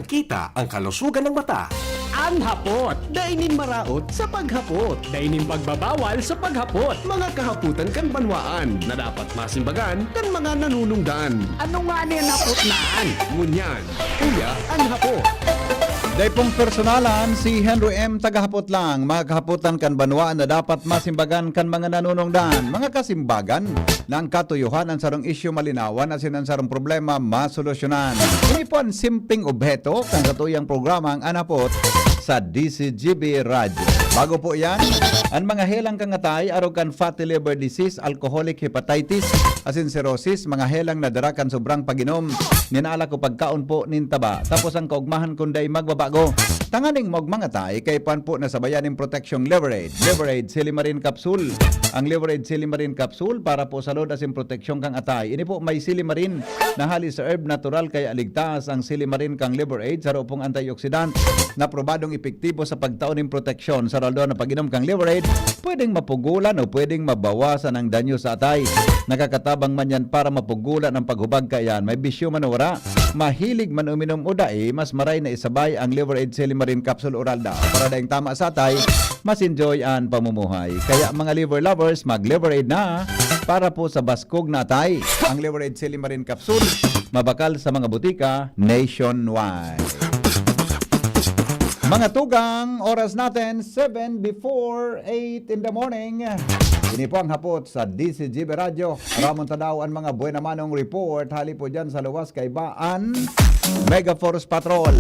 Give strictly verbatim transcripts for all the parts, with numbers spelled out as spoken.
Kita ang kalusugan ng mata. An hapot. Dai nin maraot sa paghapot. Dai nin pagbabawal sa paghapot. Mga kahapotan kan banwaan na dapat masimbagan kan mga nanunungdan. Ano nga ni an hapot na an? Ngunyan, uya an hapot. Dai pong personalan, si Henry M. tagahapot lang. Mga kahapotan kan banwaan na dapat masimbagan kan mga nanunungdan. Mga kasimbagan, na ang katuyohan, an sarong isyu malinawan asin an sarong problema masolusyonan. Ini po an simpleng obheto kan satuyang programang An Hapot sa D C G B Radyo. Bago po iyan, an mga helang kan atay arog kan fatty liver disease, alcoholic hepatitis, asin cirrhosis, mga helang nadara kan sobrang pag-inom nin alak o pagkaon po nin taba. Tapos an kaogmahan kun dai magbabago. Tanganing maogmang atay, kaipuhan po na sabayan nin proteksyon Liver Aid. Liver Aid Silimarin Capsule. Ang Liver Aid Silimarin Capsule para po sa load asin proteksyon kan atay. Ini po may silimarin na hali sa herb natural kaya ligtas ang silimarin kan Liver Aid, saro pong antioxidant na probadong epektibo sa pagtao nin proteksyon. Sa rason na pag-inom kan Liver Aid, pwedeng mapugulan o pwedeng mabawasan ang danyo sa atay. Nakakatabang man yan para mapugulan ang paghubag kaiyan. May bisyo man o wara, mahilig man uminom o dai, mas maray na isabay ang Liver Aid Silimarin Capsule Oral daw. Para daing tama sa atay, mas enjoy an pamumuhay. Kaya mga liver lovers, mag-Liver Aid na para po sa baskog na atay. Ang Liver Aid Silimarin Capsule, mabakal sa mga butika nationwide. Mga tugang, oras natin, seven before eight in the morning. Ini po ang hapot sa D C G B Radyo. Ramon Tadao an mga buena manong report. Hali po dyan sa luwas kaiba an Mega Force Patrol.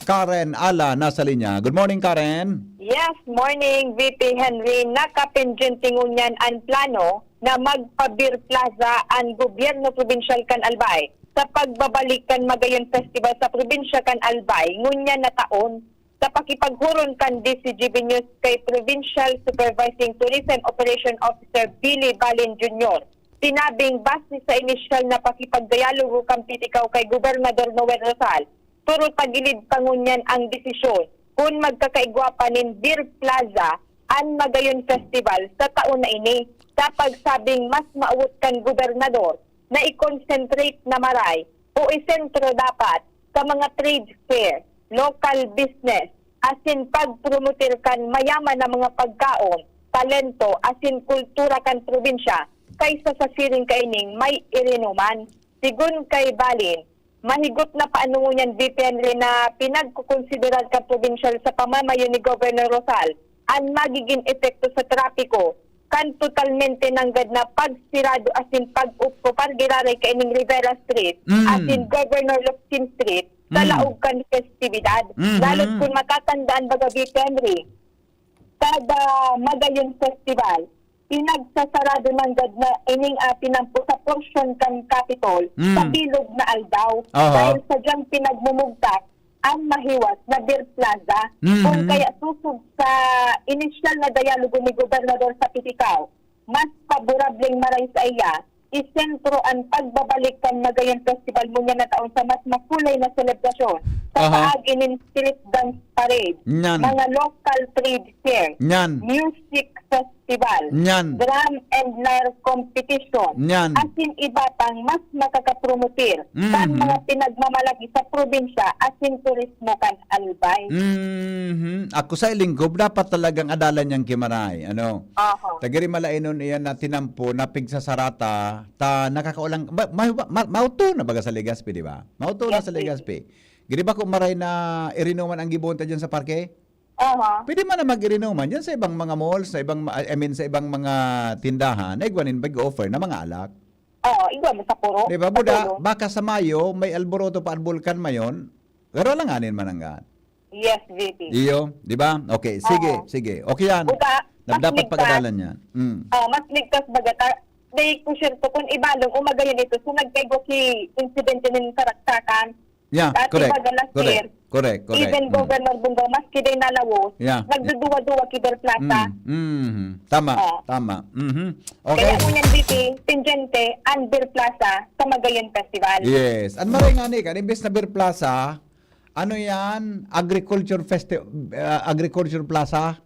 Karen Ala nasa linya. Good morning, Karen. Yes, morning, V P Henry. Nakapindyente ngunyan an plano na magpa-Beer Plaza an gobyerno probinsyal kan Albay sa pagbabalik kan Magayon Festival sa probinsya kan Albay ngunyan na taon. Sa pakipaghuron kan D C G B News kay Provincial Supervising Tourism Operation Officer Billy Balin Junior, sinabing base sa inisyal na pakipagdialogo kan P T C A O kay Gobernador Noel Rosal, pero tagilid pa ngunyan ang desisyon kun magkakaigwa pa nin Beer Plaza an Magayon Festival sa taon na ini, sa pagsabing mas maawot kan gobernador na i-concentrate na maray o isentro dapat sa mga trade fair, local business, asin pagpromoter kan mayaman na mga pagkaon, talento, asin kultura kan probinsya kaysa sa siring kaining may irinuman. Sigon kay Balin, mahigot na paano ngunyan V P N rin na pinagkukonsiderar kan probinsyal sa pamamayo ni Governor Rosal an magigin epekto sa trapiko kan totalmente nanggad na pagsirado asin pag-okupar giraray kaining Rivera Street Mm. asin Governor Locsin Street sa Mm. laog kan festibidad. Mhm. Lalo't kun matatandaan baga, V P Henry, kada Magayon Festival, pinagsasarado nanggad na ining, ah, tinampo sa porsyon kan Capitol Mm. sa bilog na aldaw. Aha. Dahil sadyang pinagmumugtak ang mahiwas na Beer Plaza. Mhm. Kung kaya sosog sa inisyal na dialogo ni Gobernador sa P T C A O, mas paborableng maray saiya isentro an pagbabalik kan Magayon Festival ngunyan na taon sa mas makulay na selebrasyon sa Aha. paagi nin street dance parade, Nyan. mga local trade fair, Nyan. music festival, Nyan. drum and lyre competition, Nyan. asin iba pang mas makakapromotir kan Mhm. mga pinagmamalagi sa probinsya asin turismo kan Albay. Mhm. Ako sa ilinggob, dapat talagang adalan niyang kimaray. Ano? Aha. Tagiri malainon iyan na tinampo na pigsasarata, ta nakakaulang, ma, ma, ma, mauto na baga sa Legazpi, di ba? Mauto na Yes, sa yes. Legazpi. Giri ba kung maray na irinuman ang gibohon ta dyan sa parke? Aha. Pwede man na mag-irinuman dyan sa ibang mga malls, sa ibang, ma- I mean, sa ibang mga tindahan, na igwa nin mag-offer na mga alak. Oo, igwa mo sa puro. Di ba, Sa Buda? puro. Baka sa Mayo, may alboroto pa ang Bulkan Mayon. Garo lang anin mananggan. Yes, V P. Iyo, di ba? Okay, sige, Oo. sige. Okay yan. Buda, mas Dapat ligtas. pagadalan yan. Mm. Ah, mas ligtas baga ta. Di ko sure to kung ibalong o magayon ito. So, nagkaigo si insidente ng karaksakan. Yeah, Dati correct. baga last Correct. year, Correct, correct. even Mm. Governor Bunga, maski din nalawos, Yeah. nagduduwa-duwa ki Beer Plaza. Mm, mm, tama, Oh. tama. Mhm. Kaya Okay. ngunyan, V P, pendyente, ang Beer Plaza sa Magayon Festival. Yes. An maray nga ni, kan imbes na Beer Plaza, ano yan? Agriculture Festi-, ah, Agriculture Plaza?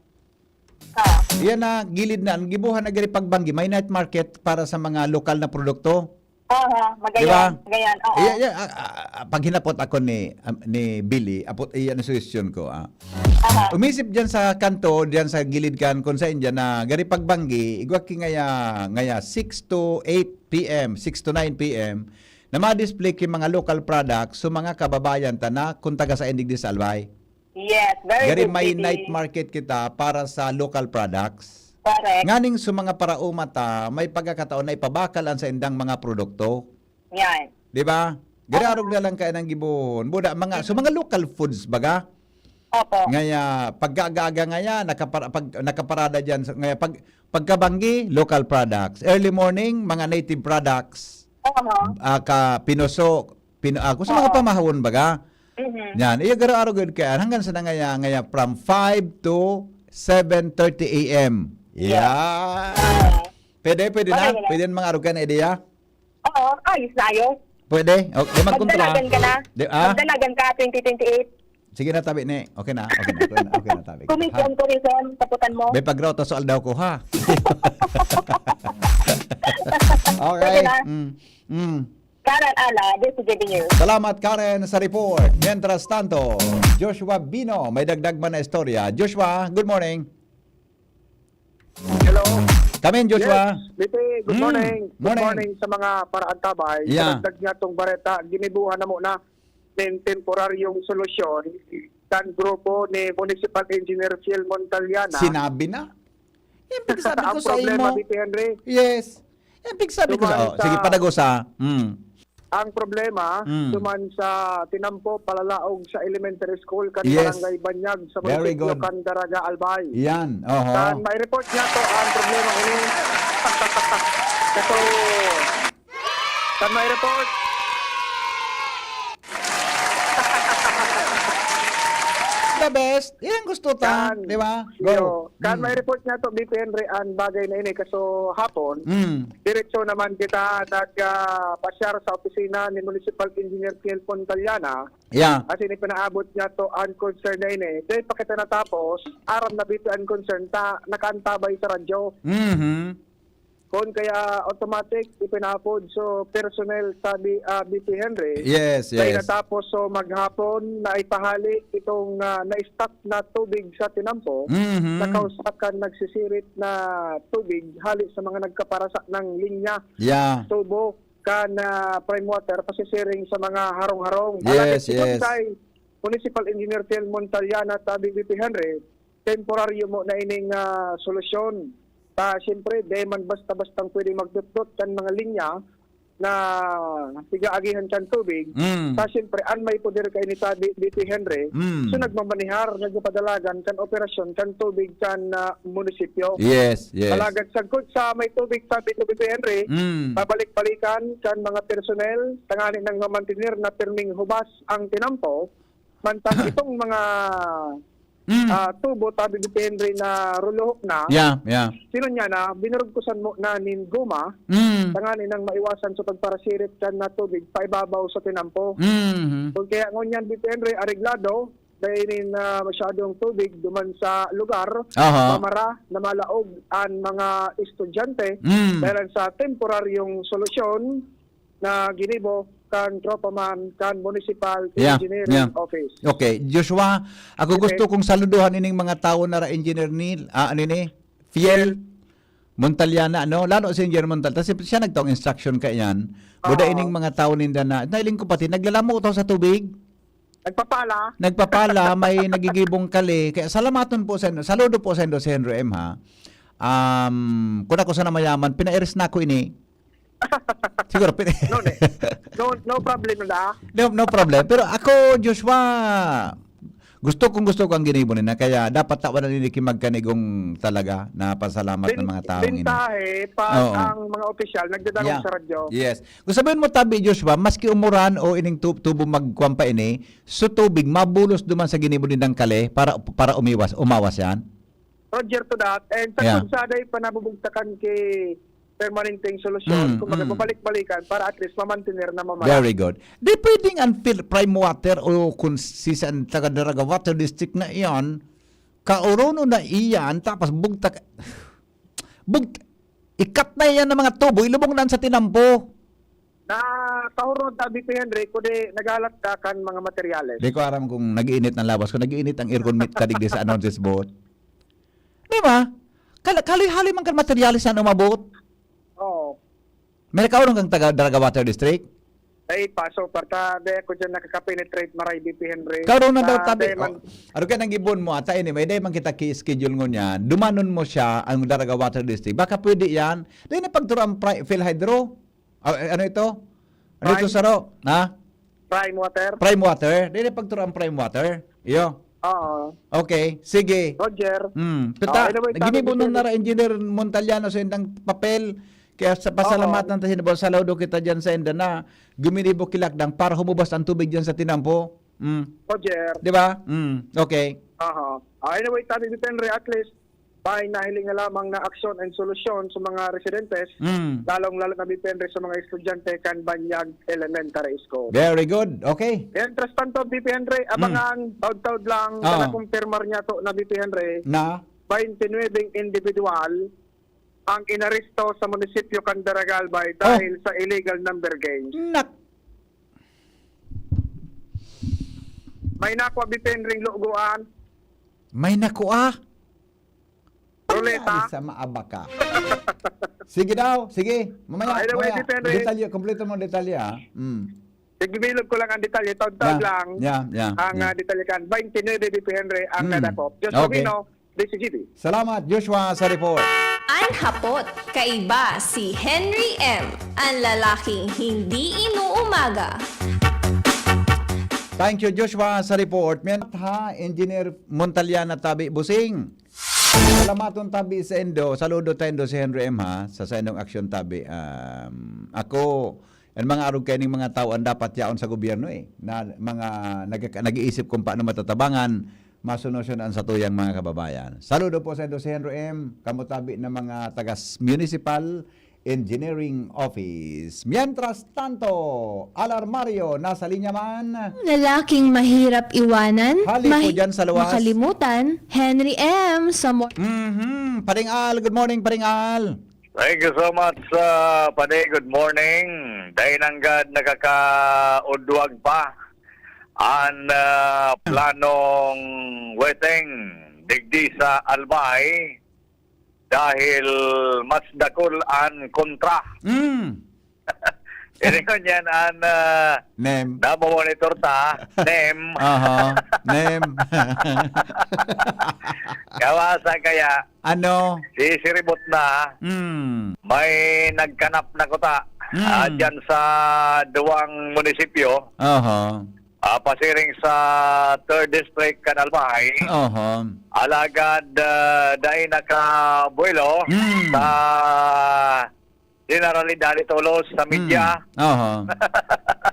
Ah. Yan na, gilid na. Ang gibuhan na giri pagbanggi, may night market para sa mga lokal na produkto. Aha, Magayan, Di ba? Magayan, oo. Iya, iya, ah, ah, ah, pag hinapot ako ni, um, ni Billy, apot, iyan ang suhestyon ko, ah. Aha. Umisip diyan sa kanto, diyan sa gilid kan, kung saan diyan na, gari pagbanggi, igwa ki ngaya, ngaya six to eight P M, six to nine P M, na ma-display ki mga local products, so mga kababayan ta na, kung taga sa indig di sa Albay. Yes, very Gari good, may Didi. Night market kita para sa local products. Correct. Nganing sa mga parauma ta, may pagkakataon na ipabakal ang sa indang mga produkto. Yan. Di ba? Gari Oo. arog na lang kaya nang gibohon. Buda, mga, so mga local foods, baga? Opo. Ngaya, pag-aga-aga ngaya, nakapara-, pag, nakaparada dyan. Sa, ngaya, pag, pagkabanggi, local products. Early morning, mga native products. Oo. Ah, ka, pinuso, pin-, ah, kung sa mga Oo. pamahon, baga? Mhm. Yan. Iyo, garo-aro gud kaya. Hanggang sa nangaya, ngaya from five to seven thirty A M. Yeah. Yeah. Oo. Pwede, pwede na? Okay na. Pwede na mga arugan, idea? Oo, ayos na ayos. Pwede? O, di magkontra. Magdalagan ka na. Di, ah? Magdalagan ka, twenty twenty-eight. Sige na, tabi ni. Okay na, okay na, okay na, okay na, tabi. Kumisan, Ha? kumisan, taputan mo. May pagraw, ta sual daw ko, ha? Okay. Sige na. Mm. Mm. Karen Ala, this is J B News. Salamat, Karen, sa report. Mientras tanto, Joshua Bino, may dagdag man na istorya. Joshua, good morning. Hello. Come in, Joshua. Yes, B P, good Mm. morning. Good Morning. morning sa mga paraantabay. Yeah. Sa dagdag nga tong bareta, ginibuhan na muna nin temporaryong solusyon kan grupo ni Municipal Engineer Phil Montaliana. Sinabi na? Yan pigsabi ko Ang sa problema, imo. B P Henry. Yes. Yan pigsabi ko sa, Duman oh, sige, sa padagosa. Mm. Ang problema, Mm. duman sa tinampo, palalaog sa elementary school kan Yes. Barangay Banyag sa Very munisipyo good. kan Daraga, Albay. Yan, oho. Kan may report niya to, ang problema ini. Kaso, kan may report. The best. Yan gusto ta, Kan, di ba? Go. yo, kan Mm. may report niya to, B P Henry, ang bagay na ini. Kaso hapon, Mm. diretso naman kita nag, ah, pasyar sa opisina ni Municipal Engineer Phil Fontaliana. Yeah. Kasi ipinaabot niya to ang concern na ini. Dahil pa kita natapos, aram na B P ang concern, ta, nakaantabay sa radyo. Mhm. Kun kaya automatic, ipinapod so personnel sa B-, ah, B P Henry. Yes, Dahil yes. natapos so maghapon na ipahali itong, ah, na-stock na tubig sa tinampo, Mhm. nakausa kan nagsisirit na tubig hali sa mga nagkaparasa ng linya, Yeah. tubo, kan, ah, prime water, pasisiring sa mga harong-harong. Yes, Alagad sigon yes. kay Municipal Engineer Phil Montaliana, tabi B P Henry, temporaryo mo na ining, ah, solusyon. Ta, siyempre, di man basta-bastang pwede magdutdot kan mga linya na pigaagihan kan tubig. Mm. Ta, siyempre, an may poder kaini, tabi B P Henry, Mm. so nagmamanihar, nagpapadalagan kan operasyon kan tubig kan, ah, munisipyo. Yes, yes. Alagad sagkod sa may tubig, tabi ko, B P Henry, Mm. pabalik-balikan kan mga personnel, tangani nang mamantener na pirming hubas ang tinampo, mantang itong mga, Mm. ah, tubo, tabi ni Henry, na ruluhok na, Yeah, yeah. sino niya na, binurugkusan mo na nin goma, Mm. tangani nang maiwasan sa pagparasirit kan na tubig paibabaw sa tinampo. Mhm. Kung kaya ngunyan, B P Henry, areglado, dahil nin, ah, masyadong tubig duman sa lugar, Aha. mamara na malaog an mga estudyante, Mm. dahil sa temporaryong solusyon, na ginibo kan tropa man kan Municipal Yeah, Engineering yeah. Office. Okay, Joshua, ako Sige. gusto kong saluduhan ining mga tawo na ra, Engineer Neil, ah, ano ni? Fiel Yes. Montaliana, no? Lalo si Engineer Montal-, kasi siya nagtaong instruction kaiyan. Buda Oo. ining mga tawo ninda na, nailing ko pati, naglalamo to sa tubig. Nagpapala. Nagpapala, may nagigibong kali. Kaya salamaton po sa, saludo po sa indo si Henry M, ha. Um, kung ako sana mayaman, pinairis na ako ini. Siguro, pin- No, ne. No, no problem na. No, no problem. Pero ako, Joshua, gusto kong gusto ko ang ginibo nina. Kaya dapat tawan na nini ki magkanigong talaga na pasalamat Bin-, ng mga taong ini. bintahe pag Oo. ang mga opisyal nagdadangog Yeah. sa radyo. Yes. Kung sabihin mo, tabi, Joshua, maski umuran o ining tu-, tubo magkuwan pa ini, so tubig, mabulos duman sa ginibo nindang kali para, para umiwas, umawas yan? Roger to that. And sa Yeah. kung saday pa nabubugtakan ki permanenteng solusyon, Mm, kumbaga, mm. babalik-balikan para at least mamantener na mamala. Very good. Di pwedeng unfil-, prime water o kung si saan taga Daraga Water District na iyan, kaurono na iyan, tapos bugtak, bugt-, ikat na iyan ng mga tubo, ilubong na sa tinampo. Nakahurnod ta, B P Henry, kundi naghalat ta kan mga materyales. Di ko aram kung nag-iinit ang lawas ko. Nag-iinit ang aircon mit kadigdi sa announcer's booth. Di ba? Kala-, kali-hali man kan materyales na umabot. Oo. May nakaurong kang taga Daraga Water District? Ay, paso, parta, di ako dyan nakakapenetrate, maray, B P Henry. Kaurong na daw Ah, tabi. di man. Oh, ano kaya nang gibon mo? Ata anyway, di man kita ki-schedule ngunyan. Dumanon mo siya, ang Daraga Water District. Baka pwede yan. Di na pagturo ang pri-, PhilHydro. Ah, eh, ano ito? Ano ito, Prime? Saro? Ha? Prime Water? Prime Water? Di na pagturo ang Prime Water. Iyo. Oo. Okay, sige. Roger. Hmm. Pita, Ah, anyway, sabi ginibo ko nun sa'yo, na ra Engineer Montaliano sa indang papel. Kaya sa Oo. pasalamatan ta, sinibol, saludo kita dyan sa inda na guminibo kilakdang para humubas ang tubig dyan sa tinampo. Hmm. Roger. Di ba? Hmm. Okay. Aha. Ah, anyway, sabi ni Henry, at least, may nahiling na lamang na aksyon and solusyon sa mga residentes, Hmm. lalong-lalo na, B P Henry, sa mga estudyante kan Banyag Elementary School. Very good. Okay. Mientras tanto, B P Henry, Hmm. abangan, taud-taod lang, Oo. na nakumpirmar niya to na, B P Henry, Na? twenty-nine individual ang inaresto sa munisipyo kan Daraga, Albay Oh. dahil sa illegal number games. Nak- May nakwa, B P Henry, luguan. May nakwa? Ruleta. Ay, sa maabaka. Sige daw, sige. Mamaya, Ah, anyway, mamaya. B P Henry. Detalye, kompleto mo ang detalye, ah. Mm. Sige, bilog ko lang ang detalye. Taud-taud Yeah, lang yeah, yeah, ang, yeah. ah, detalye kan. Twenty-nine, B P Henry, ang Mm. nadakop. Diyos Okay. Domino, D C G B. Salamat, Joshua, sa report. An hapot, kaiba si Henry M, an lalaking hindi inuumaga. Thank you, Joshua, sa report. Miyan ha, Engineer Montaliana tabi, Busing. Salamaton tabi sa indo. Saludo ta indo si Henry M, ha, sa, sa indong aksyon tabi. Um, ako, ang mga arog kaining mga tao ang dapat yaon sa gobyerno, eh, na mga nag-, nag-iisip kung paano matatabangan, masolusyon ang satuyang mga kababayan. Saludo po sa indo si Henry M, kamo tabi na mga taga s-, municipal, Engineering Office. Mientras tanto, Alarmario, nasa linya man. Lalaking mahirap iwanan, Hali po mahi-, dyan sa luwas. makalimutan, Henry M. sa mo- Mhm. Paring Al, good morning, Paring Al. Thank you so much, uh, Padi. Good morning. Dai nanggad nakakaudwag pa an, uh, planong weteng digdi sa Albay. Dahil mas dakul an kontra. Mm. Ini ngunyan an, ah, Nem. namomonitor ta, Nem. Aha, Nem. Kawasa kaya, Ano? sisiribot na, Mm. may nagkanap na kuta, Mm. ah, dyan sa duwang munisipyo. Aha. Ah, pasiring sa third District kan Albay. Oho. Alagad, ah, dai nakabuelo Mm. sa generalidad tolos sa media. Mm. Oho.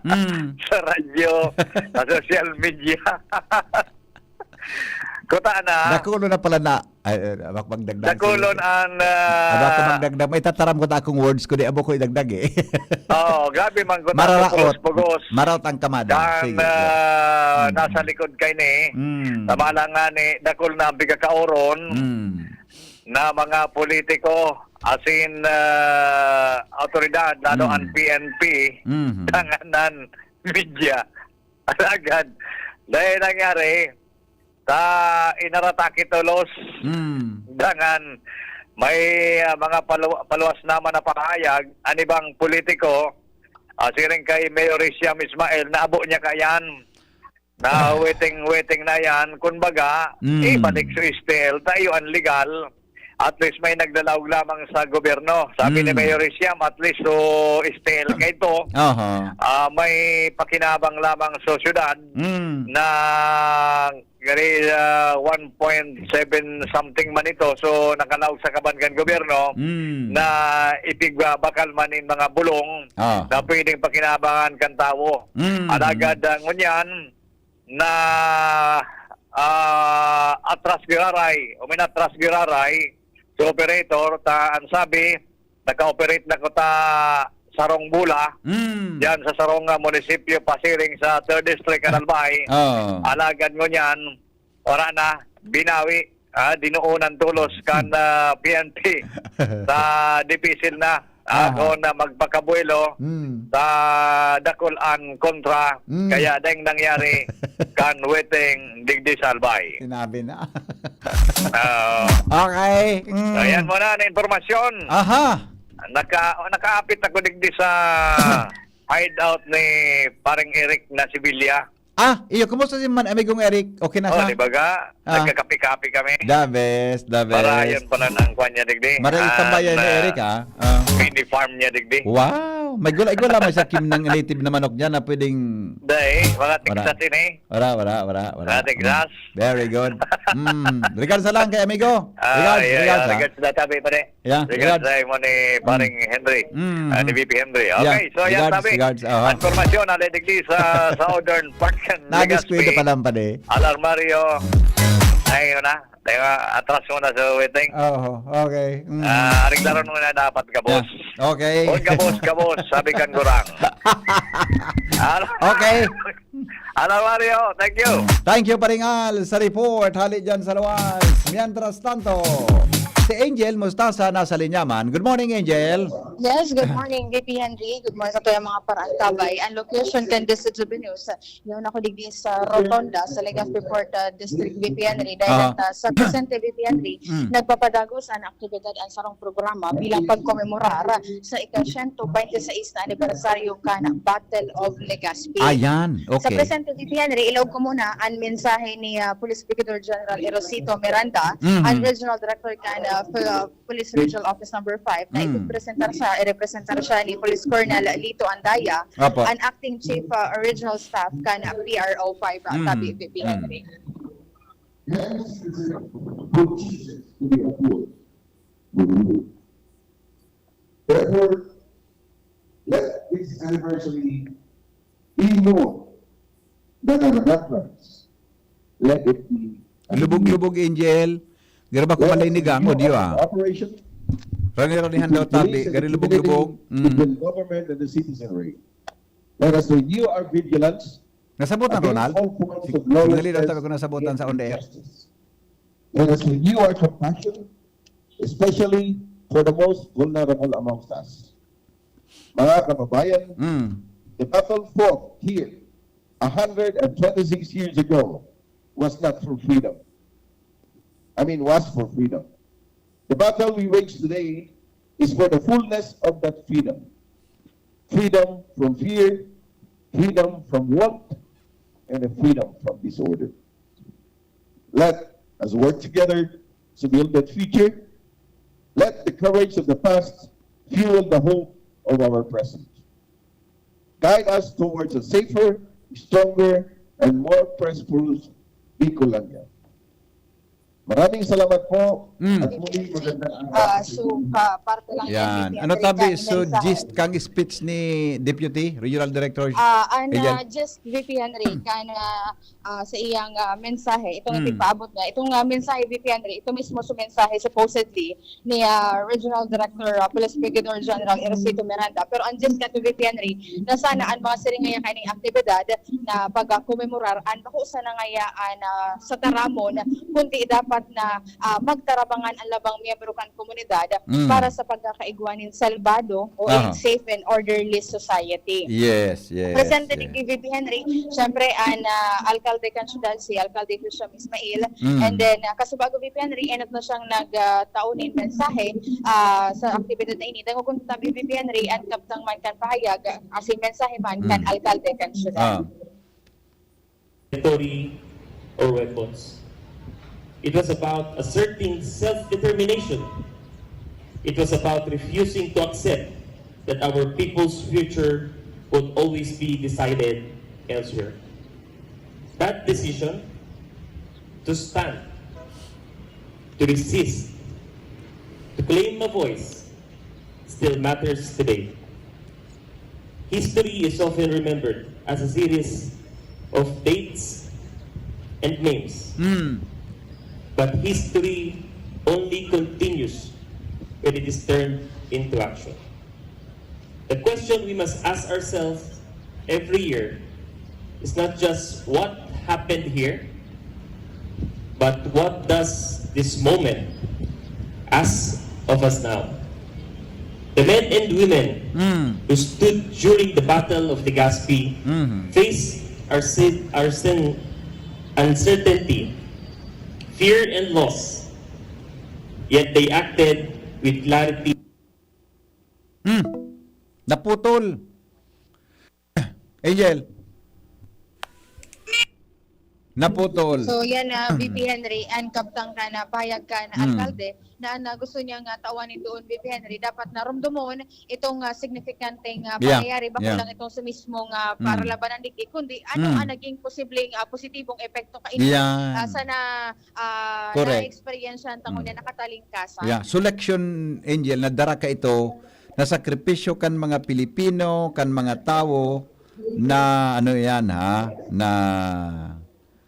Mm. Sa radyo, sa social media. Kuta na. Dakulo na pala na. Ay, ay, abak magdagdag. Dakulon ang, ah, Abak ko magdagdag. May tataram ko ta akong words ko, di abo ko idagdag eh. Oo, grabe man ko Mararaot. tapos pugos. Maraot ang kamada. Kan, Sige, ah, yeah. Mm. nasa likod kay ni. Mm. Tama lang nga ni, dakul na ang pigkakaoron Mm. na mga politiko, as in, ah, autoridad, lalo Mm. ang P N P, Mhm. tanganan, media. Alagad, dahil nangyari, ta inaratake tolos. Mm. Dangan may, ah, mga palu-, paluwas naman na pahayag, an ibang politiko, ah, siring kay Mayor Riciam Ismael, naabo niya kayan. Na waiting, waiting na yan. Kumbaga, Mm. ibalik sa S T L, tayo ang legal. At least may naglalaog lamang sa gobyerno. Sabi ni Mm. Mayor Riciam, at least so S T L kaito, Aha. ah, may pakinabang lamang sa syudad Mm. na gari, ah, one point seven something man ito. So, nakalaog sa kaban kan gobyerno Mm. na ipigbabakal man in mga bulong Ah. na pwedeng pakinabangan kan tawo. Mm. Alagad, ah, ngunyan, na, ah, atras giraray, o minatras giraray, sa operator, ta, ang sabi, naka-operate na kuta sarong bola, Mm. diyan sa sarong, ah, munisipyo pasiring sa third District, kan Albay. Oo. Alagad ngunyan, wala na, binawi, ah, dinoonan tolos kan, ah, P N P. Sa dipisil na. Aha. Ako na magpakabuelo Hmm. sa dakul an kontra, Hmm. kaya dayong nangyari kan Weteng digdi sa Albay. Sinabi na. Oo. Okay. Mm. So, yan muna na impormasyon. Aha. Naka-, nakaapit ako digdi sa hideout ni Pareng Eric na si Bilya. Ah, iyo, kumusta si man, amigong Eric? Okay na Oh, siya? di ba ga? Ah. Nagkakape-kape kami. The best, the best. Para yun pala ang kwan niya, digdi. Maray Ang, tambayan ni ah, Eric, ah. Ah. mini farm niya, digdi. Wow! May gula-gula man siya, Kim, ng native na manok dyan na pwedeng Dai, mga Wala. Texas yun eh. Wala, wala, wala, wala. Mga Texas. Mm. Very good. Mm. Regards na lang kay amigo. Ah, Regards, yeah, regards, yeah. ah. Regards na tabi, pare. Yeah, Regards regards. sa imo ni Mm. Paring Henry. Mm, Ah, ni mm. V P Henry. Yeah. Okay, so yan Regards, tabi. regards. Aha. Ang impormasyon, naliligdi sa Southern Park and Nabiskwento Legazpi. pa lang pala eh. Alarmario. Ay, yun na. Tayo, atras muna sa waiting. Oo, okay. Mm. Ah, aring laro muna dapat, kabos. Yeah. Okay. On, kabos, kabos, sabi kan gurang. Al- Okay. Alarmario, thank you. Thank you, Paring Al, sa report. Hali dyan sa Luwas. Mientras tanto, si Angel Mustasa nasa linya man. Good morning, Angel. Yes, good morning, V P Henry. Good morning sa tuyang mga paraantabay. Ang location kan Distrito News, yun ako digdi sa Rotonda, sa Legazpi Port, ah, District, V P Henry. Dahil Aha. at, ah, sa presente, V P Henry, Mm. nagpapadagos ang aktibidad ang sarong programa bilang pagkomemorar sa ika-siyento bente seis na anibersaryo kan Battle of Legazpi. Ayan, Sa okay. presente, V P Henry, ilaog ko muna ang mensahe ni, ah, Police Brigadier General Erosito Miranda, Mhm. ang Regional Director kan, ah, P-, ah, Police Regional Office Number five, na Mm. ipipresentar siya, irepresentar siya ni Police Colonel Lito Andaya, Apo. ang Acting Chief, ah, Regional Staff kan, ah, P R O five, ah, Mm. tabi, V P Mm. Henry. Good season to be abroad. Therefore, let this anniversary be more than a remembrance. Let it be a Lubog-lubog, Angel. Garo ba ko Let us malinigang, renew audio, our ah? cooperation Rani-ranihan daw with tabi, police and gari the lubog-lubog. community, Mm. with government and the citizenry. Let us renew our vigilance Nasabotan, against Ronald? all forms Sig-, of signali lang lawlessness tabi ko nasabotan sa and on the air. injustice. Let us renew our compassion, especially for the most vulnerable amongst us. Mga kababayan, Mm. the battle fought here a hundred and twenty-six years ago was not for freedom. I mean, was for freedom. The battle we wage today is for the fullness of that freedom. Freedom from fear, freedom from want, and a freedom from disorder. Let us work together to build that future. Let the courage of the past fuel the hope of our present. Guide us towards a safer, stronger, and more prosperous Bicolandia. Maraming salamat po. Mm. At muli, magandang araw. Ah, so, ka, parte lang Yan. yan, Ano tabi, so, mensahe. Gist kang speech ni Deputy Regional Director Ah, ang, Angel? ah, just V P Henry, kan, ah, ah, sa iyang, ah, mensahe, itong Mm. ipaabot niya. Itong, ah, mensahe, V P Henry, ito mismo sa mensahe, supposedly, ni, ah, Regional Director, ah, Police Brigadier General Erosito Miranda. Pero ang gist ka to, V P Henry, na sana ang mga siring ngaya kaining aktibidad na pagkomemorar, ang bako sana ngaya, ah, na sa taramon, kundi dapat na, ah, magtarabangan ang labang miyembro kan komunidad Mm. para sa pagkakaigwa nin salbado o Aha. in safe and orderly society. Yes, yes, Presente yes. ni V P Henry, syempre, ang, ah, alkalde kan syudad, si Alkalde Christian Ismail. Mm. And then, ah, kasubago V P Henry, enot na siyang nag, ah, tao nin mensahe, ah, sa aktibidad na ini. Dangogon ta tabi, V P Henry, an kabtang man kan pahayag, ah, asin mensahe man kan Mm. alkalde kan syudad. Ah. Territory or weapons. It was about asserting self-determination. It was about refusing to accept that our people's future would always be decided elsewhere. That decision to stand, to resist, to claim a voice still matters today. History is often remembered as a series of dates and names. Mm. But history only continues when it is turned into action. The question we must ask ourselves every year is not just what happened here, but what does this moment ask of us now? The men and women Mm. who stood during the Battle of Legazpi Mhm. faced arsen- arsen- uncertainty, fear, and loss. Yet they acted with clarity. Hmm. Naputol. Angel. Naputol. So yan na, V P Henry, ang kabtang ka na pahayag ka na Mm. alkalde na, na gusto niya nga tawan nin doon, V P Henry, dapat narumdumon itong ah, signifikanteng ah, Yeah, pangyayari, bako yeah. lang itong sa mismo nga Mm. paralabanan digdi, kundi ano Mm. ang naging posibleng ah, positibong epekto kaini Yan. ah, sana ah, Correct. na-experience ang tango Mm. niya nakatalingkasan. Yeah. So, leksyon, Angel, na dara ka ito, na sakripisyo kan mga Pilipino, kan mga tawo, na ano yan, ha? Na,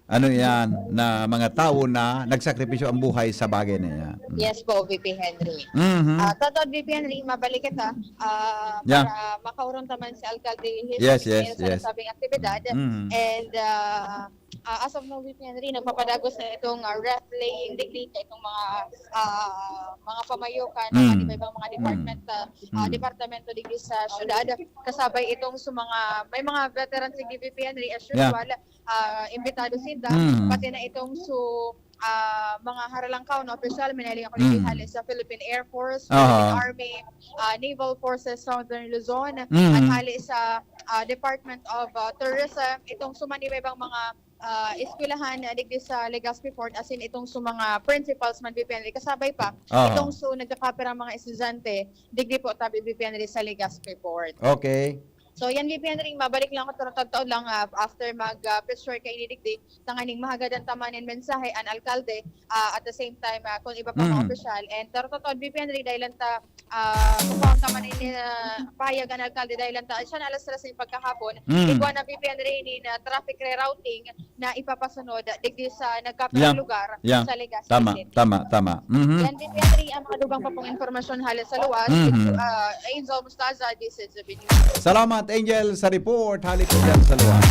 ano yan, na mga tawo na nagsakripisyo ang buhay sa bagay na yan. Mm. Yes po, V P Henry. Mhm. Ah, totoo, V P Henry, mabalik kita ah, Yeah. para makaurong taman si Alkalde His Yes, Miguel yes, sa yes. nasabing aktibidad. Mhm. And ah, ah, as of now, V P Henry, nagpapadagos na itong ah, wreath laying digdi, itong mga ah, mga pamayokan ng Mm. iba-ibang mga department, ah, ah, Mm. departamento digdi sa syudad. Kasabay itong sa mga, may mga veteran si V P Henry, as Yeah. usual, ah, imbitado sinda, Mm. pati na itong su ah, mga haralangkaw na opisyal, minali ako Mm. hali sa Philippine Air Force, Aha. Philippine Army, ah, Naval Forces Southern Luzon, Mm. at hali sa ah, Department of ah, Tourism, itong sumaniwa ibang mga ah, eskwelahan na digdi sa Legazpi Port, as in itong sa mga principals man, V P Henry, kasabay pa, Aha. itong so nagkakapirang mga estudyante, digdi po tabi, V P Henry, sa Legazpi Port. Okay. So yan, V P Henry, mabalik lang ako, pero tagtaon lang ah, after mag ah, picture kaini digdi, tanganing mahagadan ta man nin mensahe an alkalde, ah, at the same time ah, kung iba pang mga Mhm. opisyal. And pero totoo, V P Henry, dahil lang ta ah, kung paon ka man ini ah, pahayag an alkalde, dahil lang ta siya na alas tres nin pagkahapon, Mm. igwa na, V P Henry, nin ah, traffic rerouting na ipapasunod digdi sa nagkapirang Yeah. lugar Yeah. sa Legazpi Tama, City. tama, tama. Mhm. Yan, V P Henry, ang mga dugang pa pong impormasyon hali sa luwas. Mhm. Ah, Angel Mustaza, D C G B. Salamat, Angel, sa report. Hali po dyan sa luwas.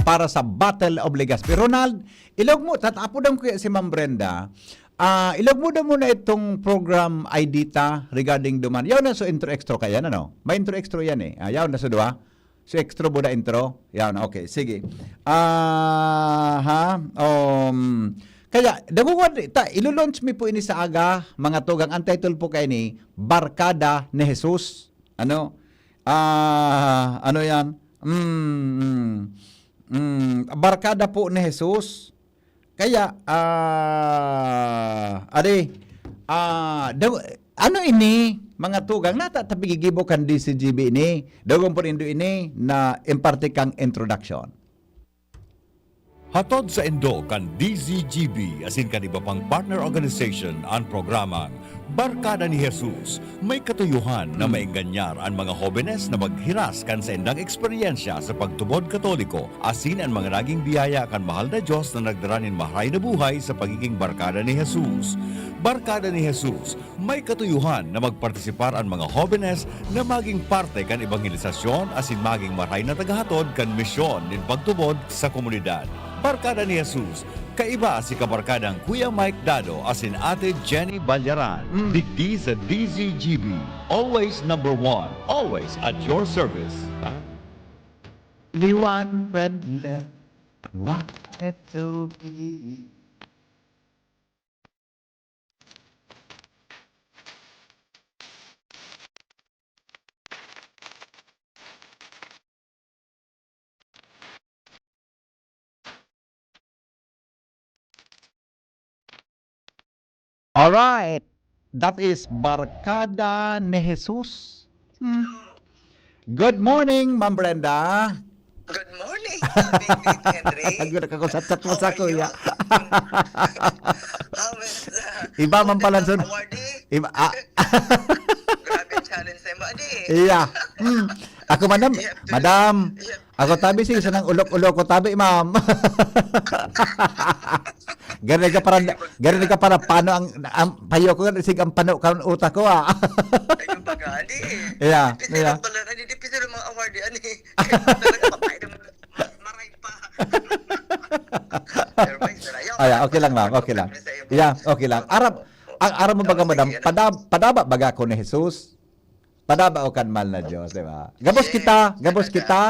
Para sa Battle of Legazpi. Ronald, ilog mo, tatapudan ko si Ma'am Brenda. Ah, ilog mo daw muna itong program I D ta regarding duman. Yaw na so intro extra ka yan, ano? May intro extra yan eh. Ah, yaw na so duwa. So extra mo na intro. Yaw na, okay. Sige. Ah, ha? Um, kaya, dagugan, ta, ilo-launch mi po ini sa aga, mga tugang. Ang title po kayo ni Barkada ni Jesus. Ano? Ah, ano yan? Mm, mm, mm, Barkada po ni Jesus. Kaya, ah, ari, ah, daw, ano ini, mga tugang, nata tapigigibo kan D C G B ini, daw po nindo ini na imparte kang introduction. Hatod saindo kan D Z G B asin kan iba pang partner organization an programang Barkada ni Jesus. May katuyohan na maenganyar an mga hobenes na maghiras kan saindang eksperyensya sa pagtubod Katoliko asin an mga naging biyaya kan mahal na Dios na nagdara nin maharay na buhay sa pagiging barkada ni Jesus. Barkada ni Jesus, may katuyohan na magpartisipar an mga hobenes na maging parte kan ebangelisasyon asin maging maray na tagahatod kan misyon nin pagtubod sa komunidad. Barkada ni Jesus, kaiba si kabarkadang Kuya Mike Dado asin Ate Jenny Balyaran. Mm. Digdi sa D Z G B, always number one, always at your service. Liwan friendly. What it to be? Alright. That is Barkada ni Jesus. Hmm. Good morning, Ma'am Brenda. Good morning, David Henry. Ang ganda ka kung chat-chat mo How sa are you? kuya. How is, uh, Iba man pala, son. Awardee? Iba, ah, Grabe challenge sa imo, adi. Iya. Hmm. Ako, madam, Yep. madam. Yep. Ako tabi, sige, sanang ulok-ulok ko tabi, ma'am. Gari ka para, gari ka para pano ang, ang payo ko, sige, ang pano ka ang utak ko, ah. Ayun ba gani? Yeah, Dipisi yeah. lang pala, ano, dipisi lang mga awardee, ani. Kaya talaga, mapay naman. Maray pa. Pero may sila, yun. Ay, okay lang, ma'am. Okay lang. Yeah, okay lang. Aram, ang aram mo baga, madam, padab, padaba baga ako ni Jesus? Padaba o kan mahal na Diyos, di ba? Gabos Yes, kita, gabos talaga. kita,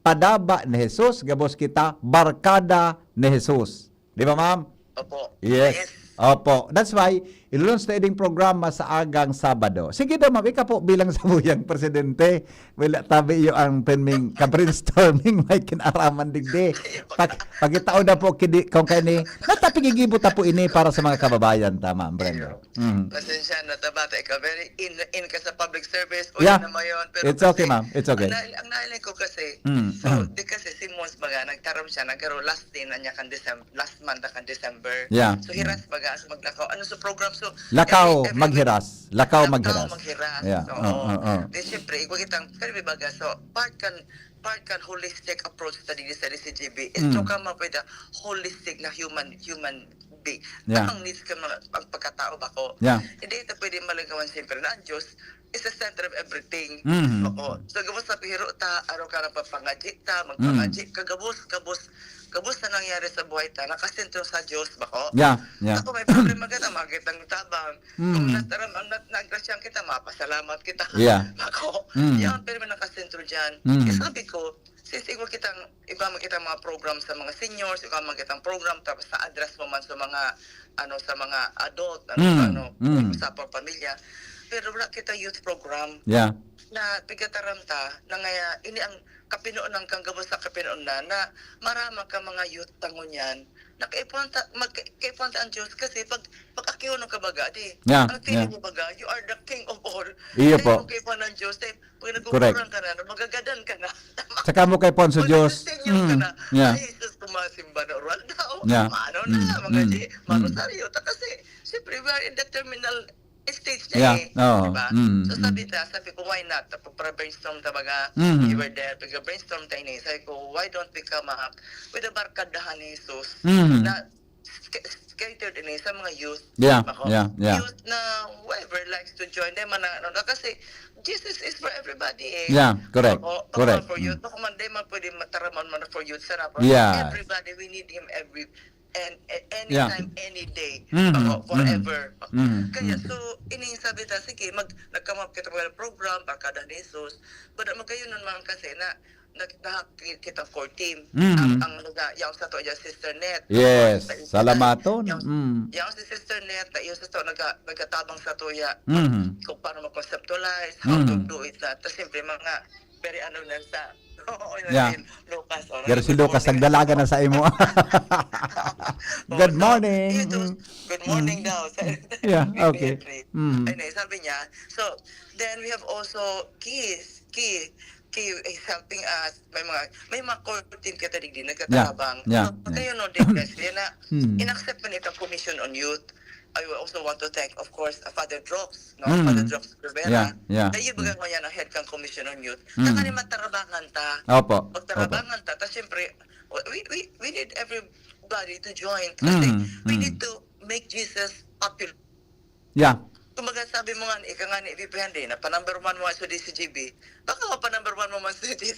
padaba ni Jesus, gabos kita, barkada ni Jesus. Di ba, ma'am? Opo. Yes. Yes. Opo. That's why, ilulons ta ining programa sa agang Sabado. Sige daw, ma'am, ika po bilang sabuyang presidente. Wala tabi iyo ang pinming ka-brainstorming may kinaraman digdi. Pag, pagitao na po kini, kung kani, natapigigibo ta po ini para sa mga kababayan, tama, Brenda? Mm. Pasensya na, tabata, ikaw very in, in ka sa public service, o Yeah. yun naman yun. Pero It's okay, kasi, ma'am. It's okay. Ang, na, ang nailing ko kasi, Mm, so, mm. di kasi si Mons baga, nagtaram siya, nagkaroon last day na niya kan December, last month na kan December. Yeah. So, Mm. hiras baga, so maglakaw. Ano sa program? So, Lakaw, every, every maghiras. Lakaw, Lakaw, maghiras. maghiras. Yeah. Oo. Oo, oo. Di, syempre, igwa kitang, pero may baga, so, part kan, part kan holistic approach ta digdi sa D C G B is Mm. to come up with a holistic na human, human being. Yeah. Ang needs ka mga, ang pagkatao ba ko? Yeah. Hindi ito pwede malagawan siyempre na ang Diyos is the center of everything. Mhm. Bako. So, gabos na pihiro ta, araw ka nagpapangadyi ta, magpangadyi ka, gabos, gabos, gabos na nangyari sa buhay ta, nakasentro sa Diyos, bako. Yeah, yeah. Ako may problema ka na, makit ang tabang. Kung Mm. nataram, ang nat-, nagrasyan kita, mapasalamat kita. Yeah. Bako. Mm. Yan, pero may nakasentro dyan. Mm. Kaya sabi ko, since igwa kitang, igwa man kitang mga program sa mga seniors, igwa man kitang program, tapos sa address mo man sa mga, ano, sa mga adult, ano, Mm, ano, mm. sa pamilya. Pero wala kita youth program. Yeah. Na pigataram ta, na ngaya, ini ang kapinonan kang gabos sa kapinonan na marama ka mga youth ta ngunyan. Nakaipon ta, magkaipon ta ang Diyos kasi pag, pag akiuno ka baga, di, Yeah, ang feeling yeah. mo baga, you are the king of all. Iyo Dahil po. mo kaipon ng Diyos, eh, pag Correct. nagkukulang ka na, magagadan ka na. Saka mo kaipon sa Pag Diyos. nag-senior ka Mm, na, yeah. "Ay, Jesus, kumasimba na oral daw." Yeah. Maano na, Mm, mga mm, di, mm. marosaryo. Ta kasi, siyempre, we are in the terminal stage na Yeah, eh. oo, Diba? mm, So, sabi mm. ta, sabi ko, "Why not?" Pag-brainstorm ta baga, Mhm. we were there, pag-brainstorm ta ini. Sabi ko, "Why don't we come up with a barkadahan ni Jesus Mhm. na sk-, catered ini sa mga youth?" Yeah, Ako, yeah, yeah. Youth na whoever likes to join them, na, ano, na, kasi Jesus is for everybody eh. Yeah, correct, Ako, baka correct. for youth, Mm. baka man, di man pwede mataraman man for youth, sana for Yes. everybody, we need him every, and, a-, Yeah. anytime, any day, Mhm, ako, mhm. forever. Mhm, Kaya, mhm. so, ini sabi ta, sige, mag, nag-come up kita mga program, Barkada ni Jesus, but magayon naman kasi na, nag-, nahak-, kitang core team. Mhm. Ang, ang naga-, yaon sato, yaon si Sister Net. Yes, Sa isa, salamaton. yaon, Mm. yaon si Sister Net, na yaon sato, naga-, nagatabang sato ya, Mhm. kung paano mag-conceptualize, how to Mhm. do it, na, tas siyempre, mga, very ano na sa, oo, yun Yeah. si Lucas, oh, Pero si nagdadalagan Lucas, na sa imo. Oo, Good so, morning. yun, Mm. good morning Mm. daw. Sa Yeah, okay. Henry. Mm. Ayun eh, sabi niya, so, then we have also Keys, Key, Key is helping us. May mga, may mga core team kita digdi, Yeah, nagtatabang. yeah, So, yeah. kayo, no, Dick Leslie, na Mm. in-accept man itong Commission on Youth. I also want to thank, of course, uh, Father Drox, no? Mm. Father Drox Rivera. Yeah, yeah, Kayo baga yeah. ngayon ang head kang Commission on Youth. Mm. Saka ni matarabangan ta. Opo, opo. Magtarabangan ta. Ta, siyempre, we, we, we need everybody to join. Kasi Mm, we mm. need to make Jesus popular. Yeah. Kumbaga, sabi mo nga, ika nga ni V P Henry, na pa-number one mo sa D C G B. Baka mapa-number one mo man si Jesus.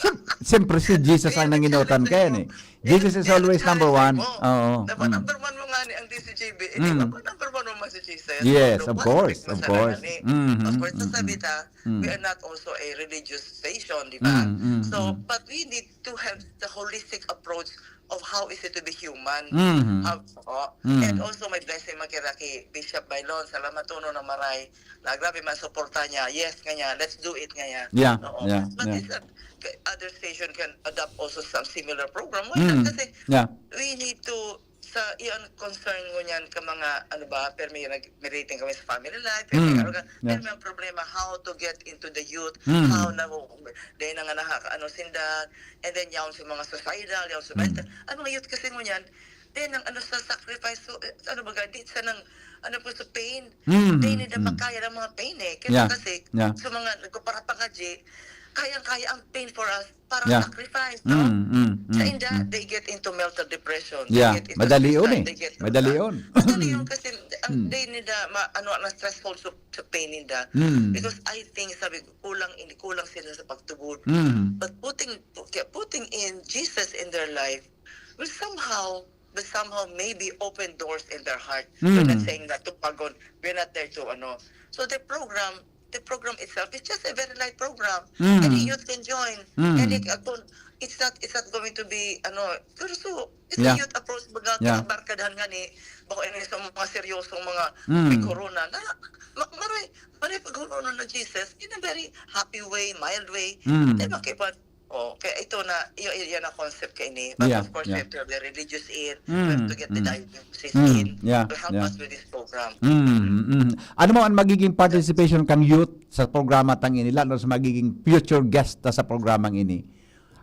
Siyem-, siyempre, si Jesus ang Hindi, nanginutan challenge kaya mo. ni. Jesus is Hindi, always number challenge one. mo. Oo, Napa mm. number one mo nga ni ang D C G B, hindi Mm. mapa-number one mo man si Jesus. Yes, So, of what course, is of course. masarang ni? Mm-hmm, Of course, mm-hmm. sasabi ta, Mm. we are not also a religious station, di ba? Mm, mm, So, mm. but we need to have the holistic approach of how is it to be human. Mm-hmm. How, oo. Mm. And also, may blessing man kita ki Bishop Bailon. Salamat, Tono, na maray. Na grabe man suporta niya. Yes, nga niya. Let's do it, nga niya. Yeah, Oo. yeah, But yeah. this, uh, other station can adopt also some similar program. Why not? Mm, Kasi yeah. we need to, sa iyan concern mo niyan ka mga, ano ba, permi nag-, may rating kami sa family life, permi Mm, ano ka, yeah. permi ang problema, how to get into the youth, Mm. how na, dahil na nga naka-, ano, sinda, and then yaon sa mga suicidal, yaon sa Mm. mental. Ang mga youth kasi mo niyan, then ang ano sa sacrifice, so, eh, ano ba, di sa nang, ano po, sa pain, Mm, Hindi nila mm. makaya ng mga pain eh. Kasi, Yeah. kasi Yeah. sa mga nagpaparapangadyi, kayang-kaya ang pain for us para Yeah. sacrifice, no? Mm, mm, Sa mm, inda, mm. they get into mental depression. They Yeah. get into Madali yun suicide, eh. they get into Madali that. yun. Madali yun Mm. kasi ang Mm. day nila, ma-, ano, ang stressful sa, sa pain nila. Mm. Because I think, sabi ko, kulang, hindi kulang sila sa pagtubod. Mm. But putting, putting in Jesus in their life will somehow, will somehow maybe open doors in their heart. We're not Mm. saying that to pagod. We're not there to ano. So the program, the program itself is just a very light program. Mm. Any youth can join. Mm. Any, uh, kung, it's not, it's not going to be, ano, pero so, it's Yeah. a youth approach, baga, Yeah. kaya barkadahan nga ni, bako ini sa mga seryosong mga Mm. may corona, na, ma-, maray, maray pag-corona na Jesus, in a very happy way, mild way. Mm. Di ba, kaya pa, oh, kaya ito na, y- y- yan ang concept ka ini. But Yeah, of course, yeah. we have to have the religious in, Mm, we have to get the mm. diocese Mm, in, yeah, to help yeah. us with this program. Mm, mm. Ano mo ang magiging participation kang youth sa programa tang ini, lalo sa magiging future guest ta sa programang ini?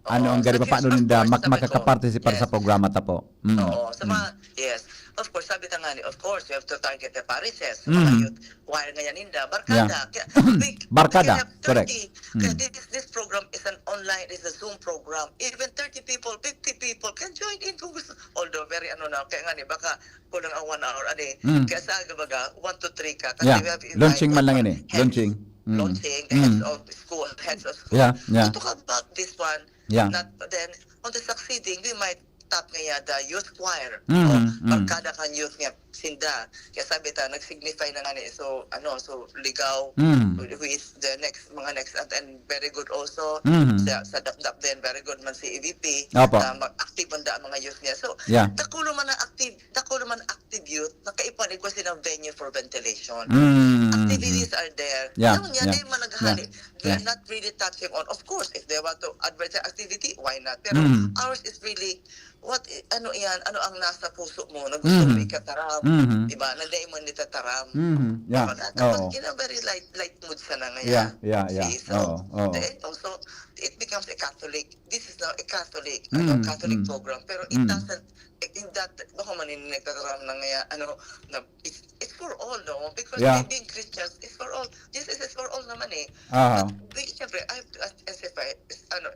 Ano Oo, ang gari sa paano future, of ninda course, mak- sabi ko, makakaparticipate yes. Sa programa ta po? Mm. Oo, sa Mm. mga, yes. Of course, sabi ta nga ni, of course, we have to target the parishes, sa mga Mm. youth choir nga yan, ninda, barkada. Yeah. Kaya, we, Barkada, we can have correct. thirty. Kaya Mm. this, this program is an online, is a Zoom program. Even thirty people, fifty people can join in kung gusto. Although, very ano na, kaya nga ni, baka kulang ang one hour a day. Mm. Kaya sa aga baga, one to three ka. Yeah. We have Launching man lang invite ini. heads, Launching. Mm. launching, the Mm. heads of school, heads of school. Yeah, yeah. To talk about this one. Yeah. Not, then, on the succeeding, we might tap ngaya the youth choir. Mm, O, mm. barkada kan youth nga sinda. Kaya sabi ta, nag-signify na nga ni, so, ano, so, Ligaw, Mm. who is the next, mga next, and, and very good also. Mm. Sa, sa Dapdap din, very good man si E V P. Opo. Ah, mag-active man da ang mga youth niya. So, Yeah. dakulo man ang active, dakulo man active youth, nakaipanig ko silang venue for ventilation. Mm, Activities are there. Yeah, Yung niya, yeah, di man naghali. yeah, They're yeah. Not really touching on. Of course, if they want to advertise activity, why not? Pero Mm. ours is really, what, i- ano yan? Ano ang nasa puso mo na gusto Mm. mo ikataram? Mm. Diba? Na di mo nitataram. Mm. Yeah. Diba? Na, tapos, Oo. in a very light, light mood sana ngayon. Yeah, yeah, yeah. See, so, Oo, oo. Then also, it becomes a Catholic. This is now a Catholic, ano, Mm, Catholic mm. program. Pero it Mm. doesn't, it, it that, baka man yung nagtataram na ngayon, ano, na it's, it's for all, no? Because Yeah. being Christians is for all. Jesus is for all naman eh. Aha. But we, siyempre, I have to specify, is- ano,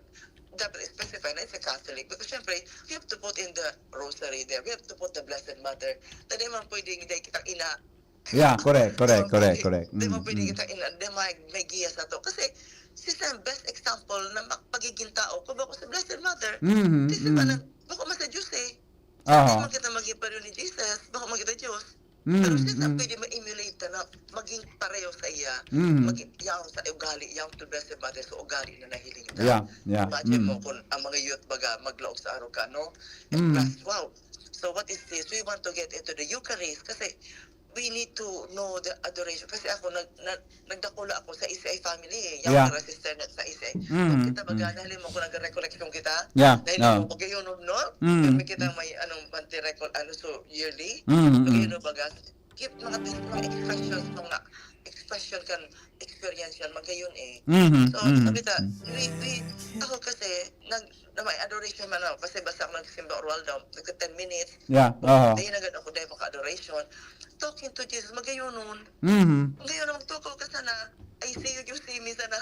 dapat specify na it's a Catholic. Because siyempre, we have to put in the rosary there. We have to put the Blessed Mother. Na di man pwedeng dahil kitang ina. Yeah, correct, correct, Di man correct, pwede, correct. di man Mm, pwede mm. Kitang ina, di may, may giya sa to. Kasi, siya ang best example na mak- pagiging tao ko, bako sa Blessed Mother. Mhm, Kasi ba mhm. na, bako man sa Diyos eh. Aha. Hindi man kita maging pareho ni Jesus, bako man kita Diyos. Mm, Pero siya na mm. Pwede ma-emulate na maging pareho sa iya. Mm. Maging yaon sa ugali, yaon to Blessed Mother sa ugali na nahiling na. Yeah, yeah. Imagine Mm. mo kung ang mga youth baga mag-laog sa aruga, no? And Mm. plus, wow. So what is this? We want to get into the Eucharist kasi we need to know the adoration. Kasi ako, nag, nag, nagdakula ako sa Isay family eh. Yung Yeah. Mga sister na sa Isay. Mm, Kung kita baga, mm. Nahali mo kung nagre-recollection kita. Yeah, Dahil no. Mo, pag-iunom, no? Mm, Kami kita mm. May ano, monthly record, ano, so yearly. Mm, mm. Pag-iunom baga, keep mga, mga expressions, mga expression kan experience yan, magayon eh. Mhm, So, mhm, sabi ta, mhm. We, we, ako kasi, nag, na may adoration man ako, kasi basta ako nagsimba oral daw, nagka ten minutes, Yeah, aha. Dahil na gano'n ako dahil maka-adoration. Talking to Jesus, magayon nun. Mhm. Magayon na magtukaw ka sana. I see you, you see me sana.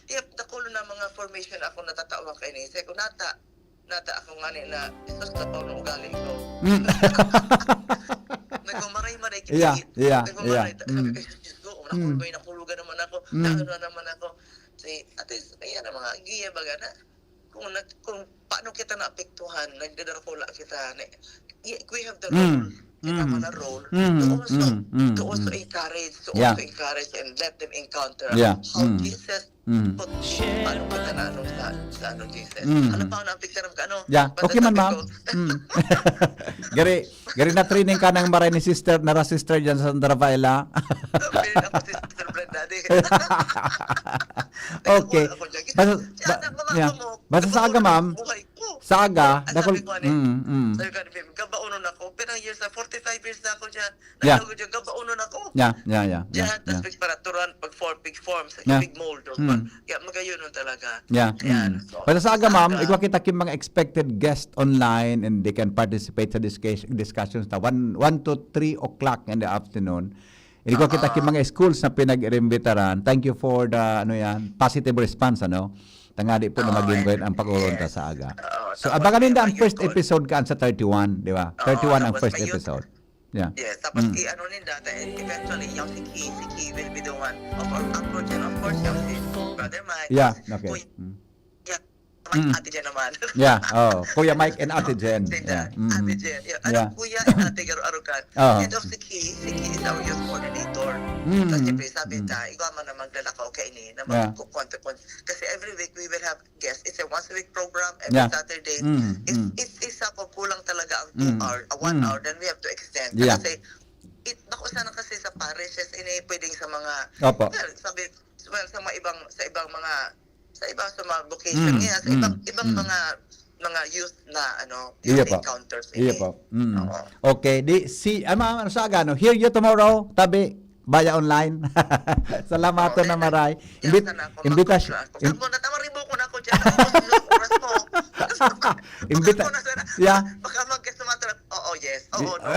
Yep, dakulo na mga formation ako natatawa kayo ni. Sabi ko, nata, nata ako nga ni na, Jesus na pa ang ugali ko. Mm. Nagmamaray-maray kita. Yeah, yeah, Nagmamaray. yeah. Sabi Mm. ko, "Jesus ko, Mm. may nakulugan naman ako. Mm. Ano na naman ako." Si, at least, ayan ang mga giya baga na. Kung, nag, kung paano kita naapektuhan, nagdadakula kita. Na, y- we have the Mm. role. Kita Mm. mo na role. Mm. To also, Mm. Mm. to also Mm. encourage, to Yeah. also encourage and let them encounter Yeah. how Mm. Jesus Mm. put, paano kita na ano sa, sa ano Jesus. Mm. Alam pa ako na picture ng ano. Yeah, basta okay man, sabi ma'am. ko, Mm. Gari, gari na training ka ng maray ni sister, nara sister dyan sa Santa Rafaela. Pero ako si Sister Brenda din. Okay. Ako dyan. Basta, Kaya ba- anak, mga yeah. ako mo, Basta sa aga, kabaon ma'am. Buhay ko. Sa aga, Ang dakol, sabi ko, ano, mm, mm. Sabi ko, ano, babe, kabaonon ako. Pero ang years na, forty-five years na ako dyan. Yeah. Naglago dyan, kabaonon ako. Yeah, yeah, yeah, yeah, Diyan, tas yeah. big paraturan, pag four, big forms, sa Yeah. big mold, Mm. yeah, magayon nun talaga. Yeah. Ayan, Mm. so, Basta sa aga, ma'am, aga. Igwa kita ki mga expected guest online and they can participate sa discus- discussions na one, one to three o'clock in the afternoon. Igwa kita ki mga schools na pinag-iimbitaran. Thank you for the, ano yan, positive response, ano? Tangadi po na Oo, maging eh, great ang pag-uurunta yes. sa aga. Oo, So, tapos abangan may ninda ang mga first youth episode kaan sa thirty-one, di ba? Oo, Thirty-one ang tapos first may youth. Episode. Yeah. Yes, tapos Mm. i-ano ninda, ta- eventually, yung si Ki, si Ki will be the one of our approach and of course, yung si Brother Mike, Yeah, si okay. Kuya, Mm. Mike, Mm. Ate Jen naman. Yeah, oh, Kuya Mike and Ate Jen. Ate Jen. Yeah. Mm. Ate Jen. Yeah. Ano, Yeah. Kuya and Ate Garo Arucan. Oh. And of si Ki, si Ki is our youth coordinator. Mm, Kasi pre, sabi mm. ta, igwa man na maglalakaw kaini na Yeah. magkukuan-kuan. Kasi every week we will have guests. It's a once a week program every Yeah. Saturday. Mm, If, mm. if isa ko kulang talaga ang two Mm, hour, uh, one mm. hour, then we have to extend. Yeah. Kasi it, bako sana kasi sa parishes, ini pwedeng sa mga, Opo. well, sabi, well, sa mga ibang, sa ibang mga, sa ibang sa mga vocation Mm, niya, sa ibang, mm, ibang mm. mga, mga youth na, ano, Iya youth po. encounters. Iya ini. po. Mm. Oo. Okay, di si ano, ano sa Agano, hear you tomorrow, tabi via online. Salamat Okay, na maray. Diyan Imbit, sana ako, imbitasyon. magtutla ako. Saan mo na, tamaribo ko na ako dyan. Ano ang oras mo? Imbita- Ako na sana. Yeah. Baka mag-guest sa mga tra-, oo, yes. Oo, no.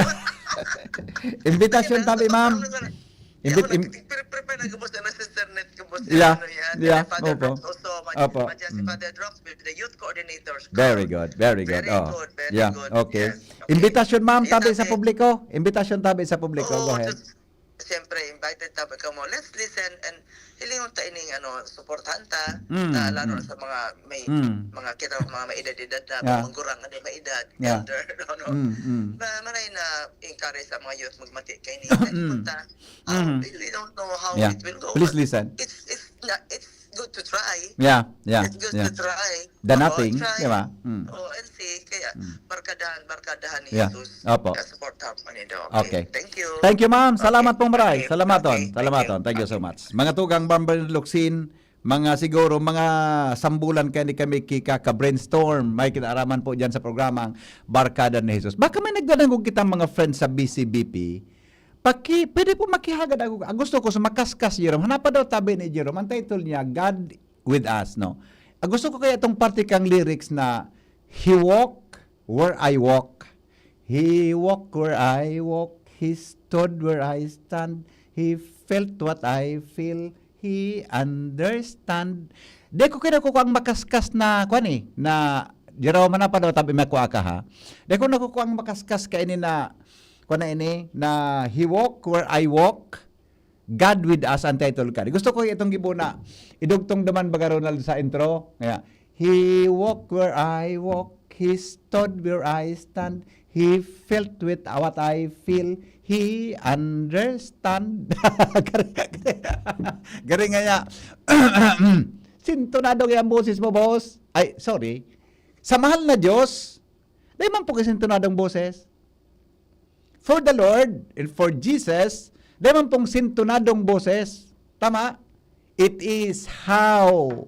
Imbitasyon tabi, ma'am. Ano sana? Imbit- Ako im- nag-prepare na gabos na sa internet ko, boss. Yeah, Ano yan? yeah, Father opo. Franz also, Mad- Opo. Mad- si Mm. Father Drops with the Youth Coordinators. Very good, very good. Very Oh. good, very Yeah, good. okay. Yes, okay. Imbitasyon, ma'am, Yes, tabi sa ate. publiko. Imbitasyon tabi sa publiko. Oo, Go ahead. just, siyempre, invited tabi ka mo. Let's listen and hilingon ta ining, ano, suportahan ta. Mm, Na, lalo na mm. sa mga may, Mm. mga kita, mga may edad-edad na, Yeah. magurang na may edad, Yeah. elder, ano. Mm, mm. Na, maray na encourage sa mga youth magmati kay ni. Mm. Punta. Mm. We don't know how Yeah. it will go. Please but listen. It's, it's, na, it's good to try. Yeah, yeah, It's good yeah. to try. The Oo, nothing, try. Di ba? Mm. Oo, and see. Kaya, Mm. barkadahan, barkadahan ni Yeah. Jesus. Opo. Kaya support ako nindo. Okay. Thank you. Thank you, ma'am. Salamat Okay. pong maray. Okay. Salamaton. Okay. Thank Salamaton. you. Thank you so Okay. much. Mga tugang Bamban Luksin, mga siguro, mga sambulan kayo ni kami kikaka-brainstorm. May kinaraman po dyan sa programang Barkada ni Jesus. Baka may nagdadangog kitang mga friends sa B C B P. Paki, pwede po makihagad ako. Ang gusto ko sa makaskas, Jerome. Hanapa daw tabi ni Jerome. Ang title niya, God with Us, no? Ang gusto ko kaya itong parte kang lyrics na, "He walk where I walk. He walk where I walk. He stood where I stand. He felt what I feel. He understand." Di ko kinakukuha ang makaskas na, kwan eh, na, Jerome, hanapa daw tabi, makuha ka, ha? Di ko nakukuha ang makaskas kaini na, kwan na ini, na "He walk where I walk. God with Us" ang title ka. Gusto ko itong gibo na idugtong duman, baga, Ronald, sa intro. Kaya, "He walk where I walk. He stood where I stand. He felt with what I feel. He understand." Garing, garing, garing nga niya. Sintonado kaya ang boses mo, boss. Ay, sorry. Sa mahal na Diyos, di man po kasintonadong boses. For the Lord and for Jesus, di man pong sintonadong boses. Tama? It is how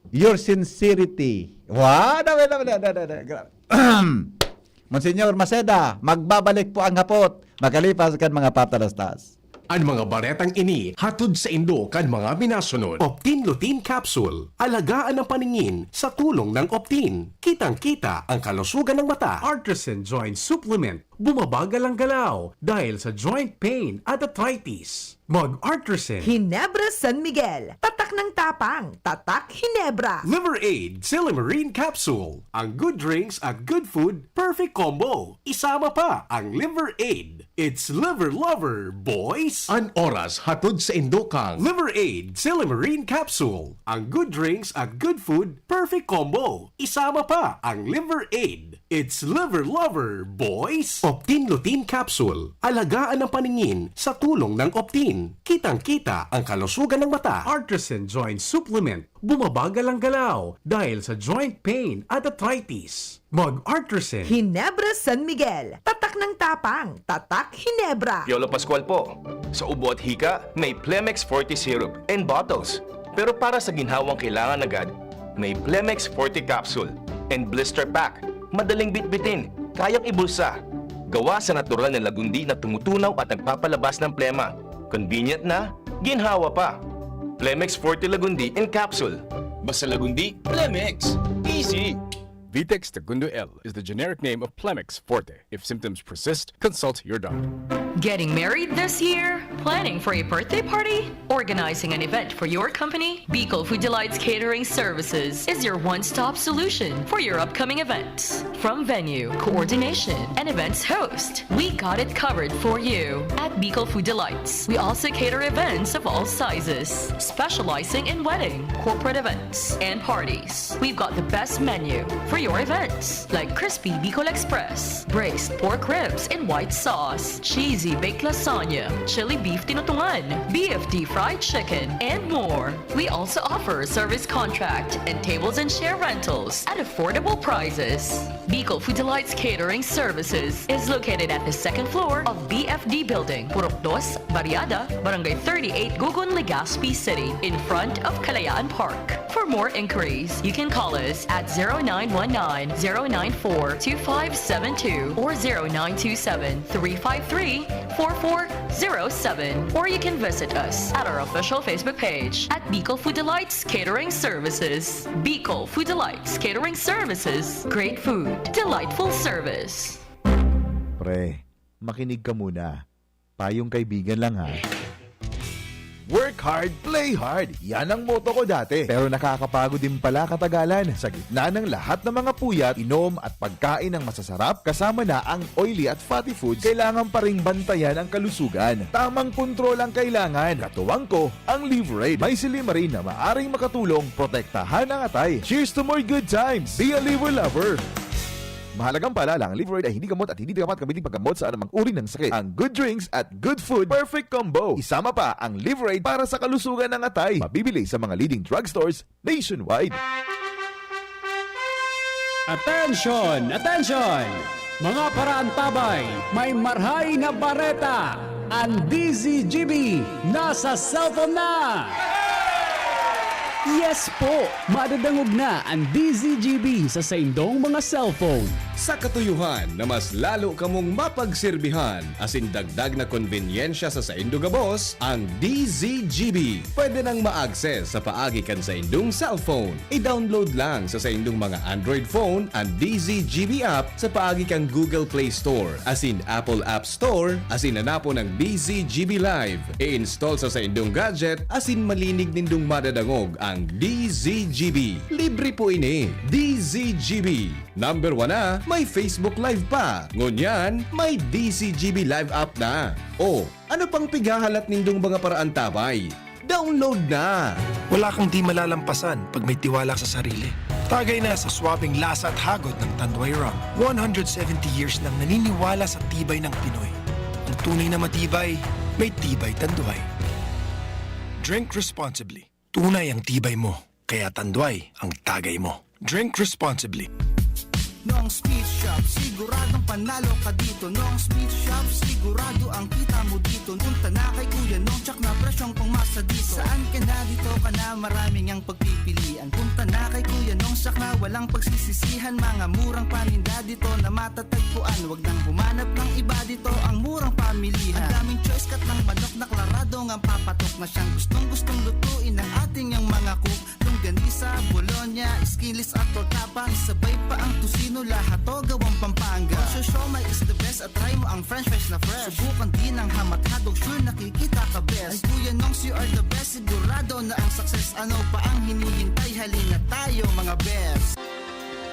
your sincerity. Wow! Dami, dami, dami, dami, dami. Grabe. Monsignor Maceda, magbabalik po ang hapot. Makalipas kan mga patalastas. An mga baretang ini hatod saindo kan mga minasunod. Optin Lutein Capsule. Alagaan ang paningin sa tulong ng Optin. Kitang-kita ang kalusugan ng mata. Artisan Joint Supplement. Bumabagal ang galaw dahil sa joint pain at arthritis. Mag Artisan. Ginebra San Miguel. Tatak ng tapang. Tatak Ginebra. Liver Aid Silymarin Capsule. Ang good drinks at good food, perfect combo. Isama pa ang Liver Aid. It's Liver Lover, boys! An oras hatod saindo kang Liver Aid Silymarin Capsule. Ang good drinks at good food, perfect combo. Isama pa ang Liver Aid. It's Liver Lover, boys! Optin Lutein Capsule. Alagaan ang paningin sa tulong ng Optin. Kitang-kita ang kalusugan ng mata. Artisan Joint Supplement. Bumabagal ang galaw dahil sa joint pain at arthritis. Mag Artisan. Ginebra San Miguel. Tatak ng tapang. Tatak Ginebra. Piolo Pascual po. Sa ubo at hika, may Plemex Forte Syrup and bottles. Pero para sa ginhawang kailangan agad, may Plemex Forte Capsule and Blister Pack. Madaling bitbitin, kayang ibulsa. Gawa sa natural na lagundi na tumutunaw at nagpapalabas ng plema. Convenient na, ginhawa pa. Plemex Forte Lagundi in Capsule. Basta Lagundi, Plemex. Easy! Vitex Segundo L is the generic name of Plemex Forte. If symptoms persist, consult your doctor. Getting married this year? Planning for a birthday party? Organizing an event for your company? Bicol Food Delights Catering Services is your one-stop solution for your upcoming events. From venue, coordination, and events host, we got it covered for you. At Bicol Food Delights, we also cater events of all sizes, specializing in wedding, corporate events, and parties. We've got the best menu for your events, like crispy Bicol Express, braised pork ribs in white sauce, cheesy baked lasagna, chili beef tinutungan, B F D fried chicken, and more. We also offer service contract and tables and chair rentals at affordable prices. Bicol Food Delights Catering Services is located at the second floor of B F D Building, Purok Dos, Barriada, Barangay thirty-eight, Gugun, Legazpi City, in front of Kalayaan Park. For more inquiries, you can call us at zero nine one nine, zero nine four, two five seven two or zero nine two seven, three five three, four four zero seven, or you can visit us at our official Facebook page at Bicol Food Delights Catering Services. Bicol Food Delights Catering Services. Great food, delightful service. Pre, makinig ka muna. Payong kaibigan lang ha. Work hard, play hard. Yan ang motto ko dati. Pero nakakapagod din pala katagalan. Sa gitna ng lahat ng mga puyat, inom at pagkain ng masasarap, kasama na ang oily at fatty foods, kailangan pa ring bantayan ang kalusugan. Tamang kontrol ang kailangan. Katuwang ko, ang Liverade. May silimarin na maaring makatulong protektahan ang atay. Cheers to more good times! Be a Liver Lover! Mahalagang paalala, ang Liverade ay hindi gamot at hindi dapat gamitin paggamot sa anumang uri ng sakit. Ang good drinks at good food, perfect combo. Isama pa ang Liverade para sa kalusugan ng atay. Mabibili sa mga leading drugstores nationwide. Attention! Attention! Mga paraantabay, may marhay na bareta! Ang D Z G B nasa cellphone na! Yes po! Madadangog na ang D Z G B sa saindong mga cellphone. Sa katuyuhan na mas lalo kamong mapagserbihan asin dagdag na konbenyensya sa saindo gabos, ang D Z G B pwede nang ma-access sa paagi kan saindong cellphone. I-download lang sa saindong mga Android phone an D Z G B app sa paagi kan Google Play Store asin Apple App Store asin hanapon ang D Z G B Live. I-install sa saindong gadget asin malinig nindong madadangog ang D Z G B. Libre po ini. D Z G B. Number one na, may Facebook Live pa. Ngunyan, may D Z G B Live app na. O, ano pang pighahalat nindong mga paraantabay? Download na! Wala kang di malalampasan pag may tiwala sa sarili. Tagay na sa swabing lasa at hagod ng Tanduay Rum. One hundred seventy years nang naniniwala sa tibay ng Pinoy. Ang tunay na matibay, may tibay Tanduay. Drink responsibly. Tunay ang tibay mo, kaya Tanduay ang tagay mo. Drink responsibly. Nong's Meat Shop, siguradong panalo ka dito. Nong's Meat Shop, sigurado ang kita mo dito. Punta na kay Kuya Nong, tsak na presyong pangmasa dito. Saan ka na dito ka na, maraming ang pagpipilian. Punta na kay Kuya Nong, tsak na walang pagsisisihan. Mga murang paninda dito na matatagpuan. Wag nang humanap ng iba dito, ang murang pamilihan. Ang daming choice, kat ng manok na klarado ngang papatok na siyang gustong-gustong lutuin ng ating yang mga cook. Longganisa, bologna, skinless at tortapa, isabay pa ang tocino, lahat to gawang Pampanga. Kung siomai is the best at try mo ang french fries na fresh, subukan din ang hamat hotdog, sure nakikita ka best. Ay Kuya Nongs, you are the best, sigurado na ang success. Ano pa ang hinihintay? Halina tayo, mga best!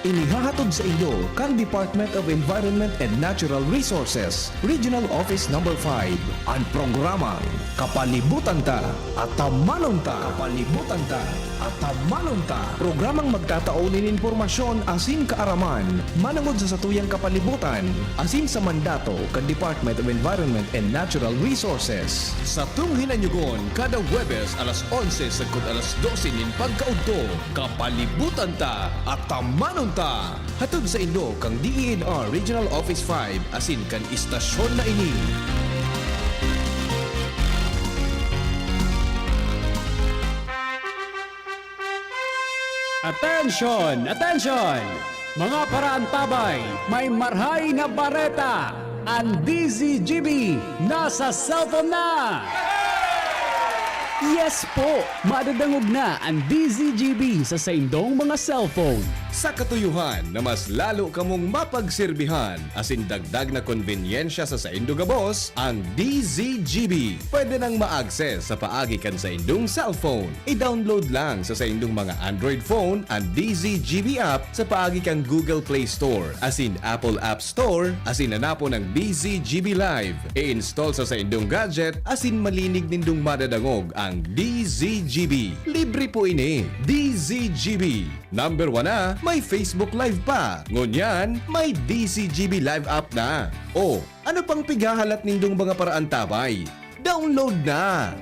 Inihahatod sa inyo kan Department of Environment and Natural Resources, Regional Office Number five, an programang Kapalibutan Ta, Atamanon Ta. Kapalibutan Ta, Atamanon Ta. Programang magtatao nin impormasyon asin kaaraman manongod sa satuyang kapalibutan asin sa mandato kan Department of Environment and Natural Resources. Satong hinanyugon kada Huwebes alas onse sagkod alas dose nin pagkaudto. Kapalibutan Ta, Atamanon Ta. Hatod saindo kan D E N R Regional Office five asin kan istasyon na ini. Atensyon! Atensyon! Mga paraantabay, may marhay na bareta! An D Z G B nasa cellphone na! Yes po! Madadangog na an D Z G B sa saindong mga cellphone. Sa katuyuhan na mas lalo kamong mapagserbihan asin dagdag na konbenyensya sa saindo gabos, ang D Z G B pwede nang ma-access sa paagi kan saindong cellphone. I-download lang sa saindong mga Android phone an D Z G B app sa paagi kan Google Play Store asin Apple App Store asin hanapon ang D Z G B Live. I-install sa saindong gadget asin malinig nindong madadangog ang D Z G B. Libre po ini. D Z G B. Number one na, may Facebook Live pa. Ngunyan, may D Z G B Live app na. O, ano pang pighahalat nindong mga paraantabay? Download na!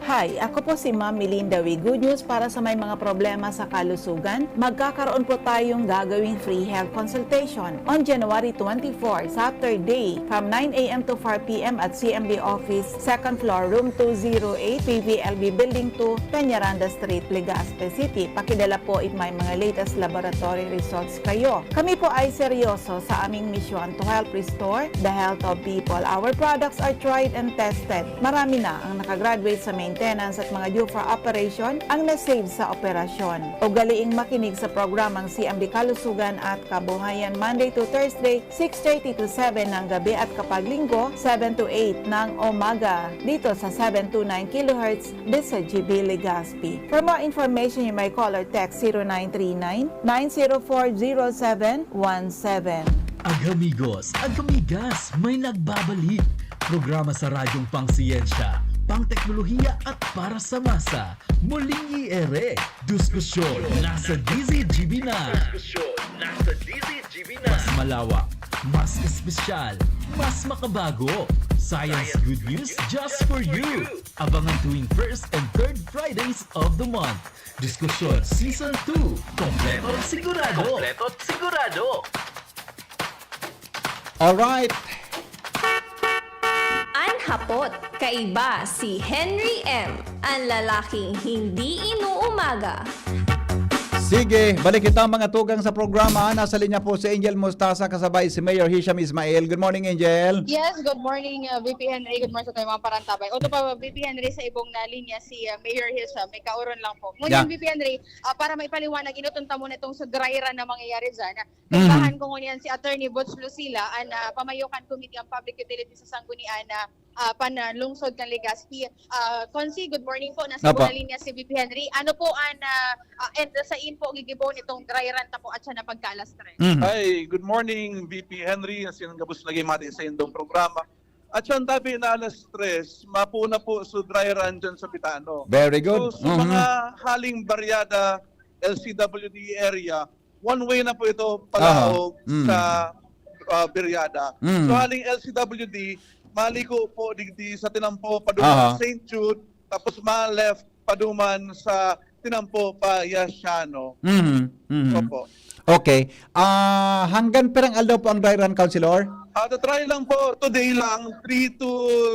Hi, ako po si Ma'am Melinda with good news para sa may mga problema sa kalusugan. Magkakaroon po tayong gagawing free health consultation on January twenty-four, Saturday, from nine a m to four p m at C M D office, second floor, room two zero eight, P V L B Building two, Peñaranda Street, Legazpi City. Pakidala po if may mga latest laboratory results kayo. Kami po ay seryoso sa aming misyon to help restore the health of people. Our products are tried and tested. Marami na ang nakagraduate sa maintenance at mga due for operation ang na-save sa operasyon. Ugaliing makinig sa programang C M D Kalusugan at Kabuhayan, Monday to Thursday, six thirty to seven ng gabi, at kapag Linggo, seven to eight ng umaga, dito sa seven two nine kilohertz, D Z G B Legazpi. For more information, you may call or text zero nine three nine, nine zero four, zero seven one seven. Agamigos, agamigas, may nagbabalik. Programa sa radyong pangsiyensya, pangteknolohiya at para sa masa. Muling i-ere, diskusyon nasa D Z G B na. Diskusyon nasa D Z G B na. Mas malawak, mas espesyal, mas makabago. Science good news just for you. Abangan tuwing first and third Fridays of the month. Diskusyon Season two. Kompletong sigurado. Kompletong sigurado. Alright. An hapot, kaiba si Henry M, an lalaking hindi inuumaga. Sige, balik kita, mga tugang, sa programa. Nasa linya po si Angel Mostasa kasabay si Mayor Hisham Ismail. Good morning, Angel. Yes, good morning, uh, V P Henry. Good morning sa tayo mga parantabay. Oto pa, V P Henry, sa ibong na linya si, uh, Mayor Hisham. May kauron lang po. Ngunyan, Yeah. V P Henry, ah, para maipaliwanag, inuton ta muna itong sa dry run na mangyayari dyan. Mhm. Kaibahan ko ngunyan si Attorney Butch Lucila, an, ah, pamayo kan Committee on Public Utilities sa Sanggunian na, ah, pan, ah, lungsod kan Legazpi. Ah, Consi, good morning po. Nasa Opo. Buong linya si V P Henry. Ano po an, ah, ah, and sa info, gigibon itong dry run ta po at siya na pagka alas tres. Mhm. Hi, good morning, V P Henry. Asin gabos lagi mati sa indong programa. At siya tabi na alas tres, mapuna po sa dry run dyan sa Pitano. Very good. So, sa Mhm. mga haling Barriada, L C W D area, one way na po ito palaog Aha. Mm. sa, ah, Barriada. Mm. So, haling L C W D, maliko po digdi sa Tinampo, padung Aha. Saint Jude, tapos ma-left paduman sa Tinampo pa Yasiano. Mhm, mhm. Opo. Okay. Ah, hanggang pirang aldaw po ang dry run, Councilor? Ah, ta-try lang po, today lang, three to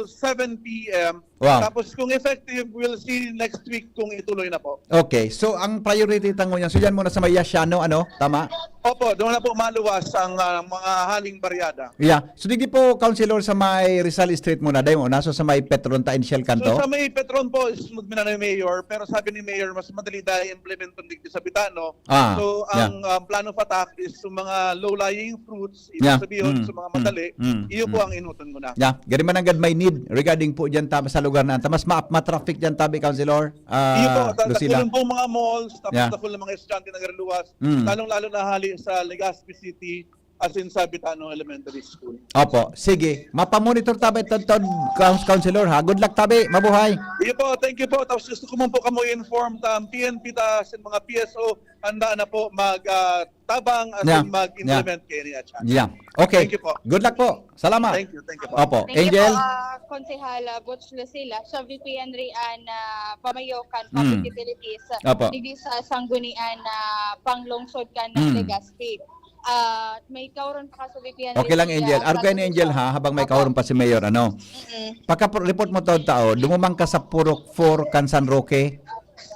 seven p m. Wow. Tapos kung effective, we'll see next week kung ituloy na po. Okay. So, ang priority tango niyan, so yan muna sa may Yasiano, ano? Tama? Opo, doon na po maluwas ang, ah, mga haling Barriada. Yeah. So, digdi po, Councilor, sa may Rizal Street muna, dahil mo, naso sa may Petron ta and Shell kanto? So, sa may Petron po, is magminano ni Mayor, pero sabi ni Mayor, mas madali dahil implementon digdi sa Pitano. Ah, So, yeah. ang, ah, plan of attack is sa mga low-lying fruits, ibig Yeah. sabihin, Mm, sa mga mm, madali, mm, iyo po mm. ang inuton muna. Yeah, gari man nanggad may need regarding po dyan ta-, sa lugar na anta. Mas ma-, ma-traffic dyan tabi, Councilor, ah, Iyo po, ta-, Lucila. Takulong po mga malls, tapos Yeah. takulong mga estudyante na gari luwas, Mm. lalong-lalo na hali sa Legazpi City, as in sa Bitano Elementary School. Opo, sige. Mapamonitor tabi, Ton, Ton, Couns-, Councilor, ha? Good luck tabi, mabuhay. Iyo po, thank you po. Tapos gusto ko man po kamo i-inform ta ang P N P ta, as in mga P S O, handa na po mag, ah, tabang, as Yeah. in mag-implement Yeah. kayo niya, Chan. Yeah. Okay. Thank you po. Good luck po. Salamat. Thank you, thank you po. Opo. Thank you Angel? po, ah, Konsehal, ah, Butch Lucila, sa V P Henry and, ah, pamayo kan Public Mm. Utilities, ah, Opo. digdi sa Sanggunian na panglungsod kan Mm. Legazpi. Ah, may kauron pa ka sa V P Henry Okay lang, si, Angel. ah, Aro kayo ni Francis Angel, Rizal. ha, habang may Opo. kauron pa si Mayor, ano? Mm-mm. Pagka-report mo taon-taon, dumumang ka sa Purok four kan San Roque,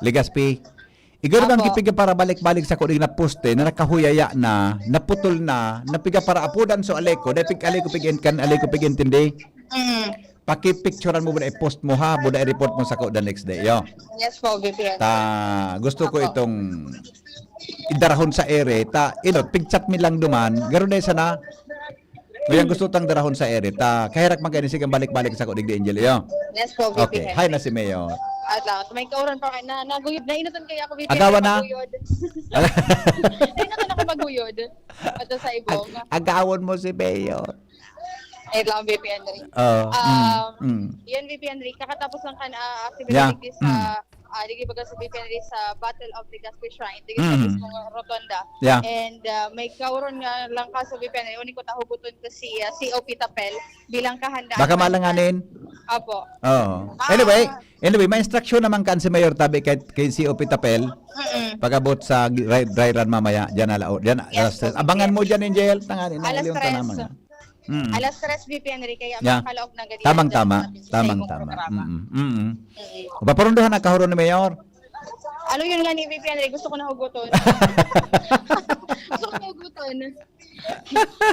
Legazpi. Igor bang Apo. kipiga para balik-balik sa kuning na poste na nakahuyaya na, naputol na, napiga para apudan so aleko, dahil pig-aleko pig-in-, kan aleko pig-intindi? Mm. Pakipicturan mo muna, i-post mo ha, muna i-report mo sa ko the next day, yo. Yes po, V P N. Ta, gusto ko Apo. itong idarahon sa ere, ta, ino, pig-chat mi lang duman, garo na sana, Kaya gusto tang darahon sa ere, ta kaherak man kayo ni sigang balik-balik sa ko digdi, Angel, iyo. Yes po, Okay, V P N. hi na si Mayor. At lang, may kauran pa nga, na, naguyod, nainutan kaya ako, V P N, Agawan na? maguyod. Nainutan ako maguyod. Ato sa ibong. Ag-, agawon mo si Mayor. Ay lang, V P N rin. Oh, Um, mm, mm. Yun, V P N rin, kakatapos lang ka na, ah, activity Yeah, digdi sa mm. Ah, digdi baga sa V P N sa Battle of Legazpi Shrine, digdi sa Mm. mismong rotonda. Yeah. And, ah, may kauron nga lang ka sa V P N, uni ko ta huguton ko si, ah, C O P Tapel bilang kahandaan Baka man. Malanganin. Opo. Oo. Ah. Anyway, anyway, may instruction naman kan si Mayor Tabi kay, kay C O P Tapel. Mm-mm. Pag-abot sa dry, dry run mamaya, dyan na lao-, dyan, Yes, alas tres. po, Abangan yes. mo dyan, Angel. Tangani na, Alas Leon, tres. Tanaman, ah. Mm. Alas tres, V P Henry, kaya Yeah. makakalaog na gadi Tamang dyan tama. sa ating Tamang sa imong tama. programa. Mm-mm. Mm-mm. Mm. Paparunduhan na kahuro ni Mayor. Ano yun nga ni V P Henry? Gusto ko na huguton. Gusto ko na huguton.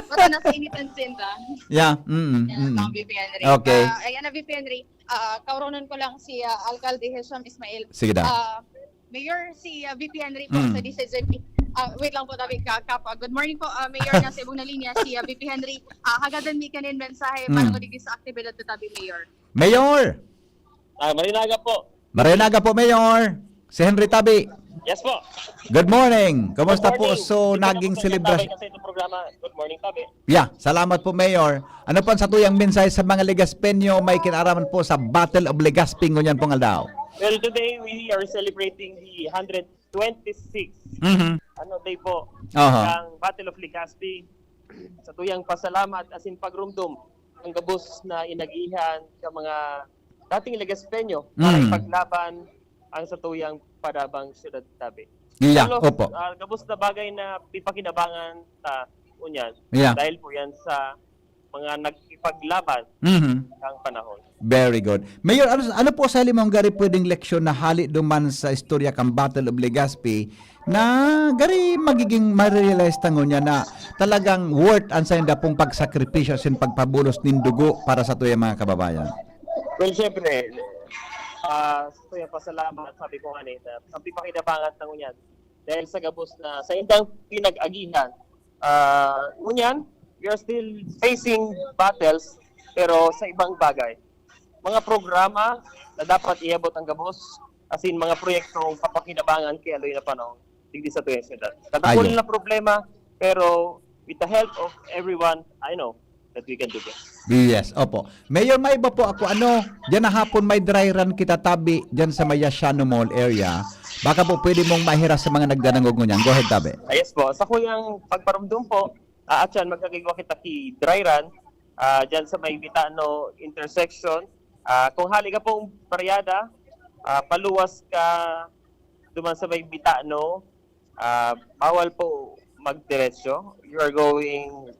Basta nasa initan sinta. Yeah. Mm-mm. Yeah, Mm. tama, V P Henry. Okay. Ah, ayan na, V P Henry. Ah, kauronan ko lang si, ah, Alcalde Hisham Ismail. Sige daw. Ah, Mayor, si, ah, V P Henry po Mm. sa D C Z P. Ah, wait lang po, tabi ka, kapa. Good morning po, ah, Mayor, nasa ibong na linya, si, ah, V P Henry. Ah, hagadan mi kanin mensahe para Mm. ko digdi sa aktibidad ta tabi, Mayor. Mayor! Ah, marinaga po. Marinaga po, Mayor. Si Henry Tabi. Yes po. Good morning. Kumusta Good po? morning. So, Hindi naging na po sa celebration. Tabay kasi itong programa. Good morning, Tabi. Yeah, salamat po, Mayor. Ano po ang satuyang mensahe sa mga Legazpeño may kinaraman po sa Battle of Legazpi ngunyan pong aldaw? Well, today we are celebrating the hundred twenty-six Mhm. ano day po Aha. ng Battle of Legazpi. Sa tuyang pasalamat as in pagrumdom ang gabos na inagihan sa mga dating Legazpeño para Mm. ipaglaban ang sa tuyang padabang syudad, Tabi. Yeah, Carlos, opo. ah, gabos na bagay na pipakinabangan ta unyan Yeah. dahil po yan sa mga nagkipaglaban Mhm. ng panahon. Very good. Mayor, ano, ano po sa limong gari pwedeng leksyon na hali duman sa istorya kan Battle of Legazpi na gari magiging ma-realize ta ngunyan na talagang worth an sainda pong pagsakripisyo sin pagpabulos nin dugo para sa tuyang mga kababayan? Well, syempre, ah, sa tuyang pasalamat, sabi ko nga ni, na ang pipakinabangan ta ngunyan dahil sa gabos na sa indang pinag-agihan. Ah, ngunyan, we are still facing battles, pero sa ibang bagay. Mga programa na dapat iabot ang gabos, as in, mga proyektong papakinabangan kay aloy na panahon, digdi sa tuyang syudad. Kadakul Ayo. na problema, pero with the help of everyone, I know that we can do this. Yes, opo. Mayor, may iba po ako, ano, diyan na hapon may dry run kita tabi, diyan sa may Asiano Mall area. Baka po pwede mong mahiras sa mga nagdanangog ngunyan. Go ahead, tabi. Ah, yes po. Sa kuyang pagparumdum po, ah, atyan, magkakigwa kita ki dry run, ah, diyan sa may Bitano intersection. Ah, kung hali ka pong paryada, ah, paluwas ka duman sa may Bitano, ah, bawal po magdiretso. You are going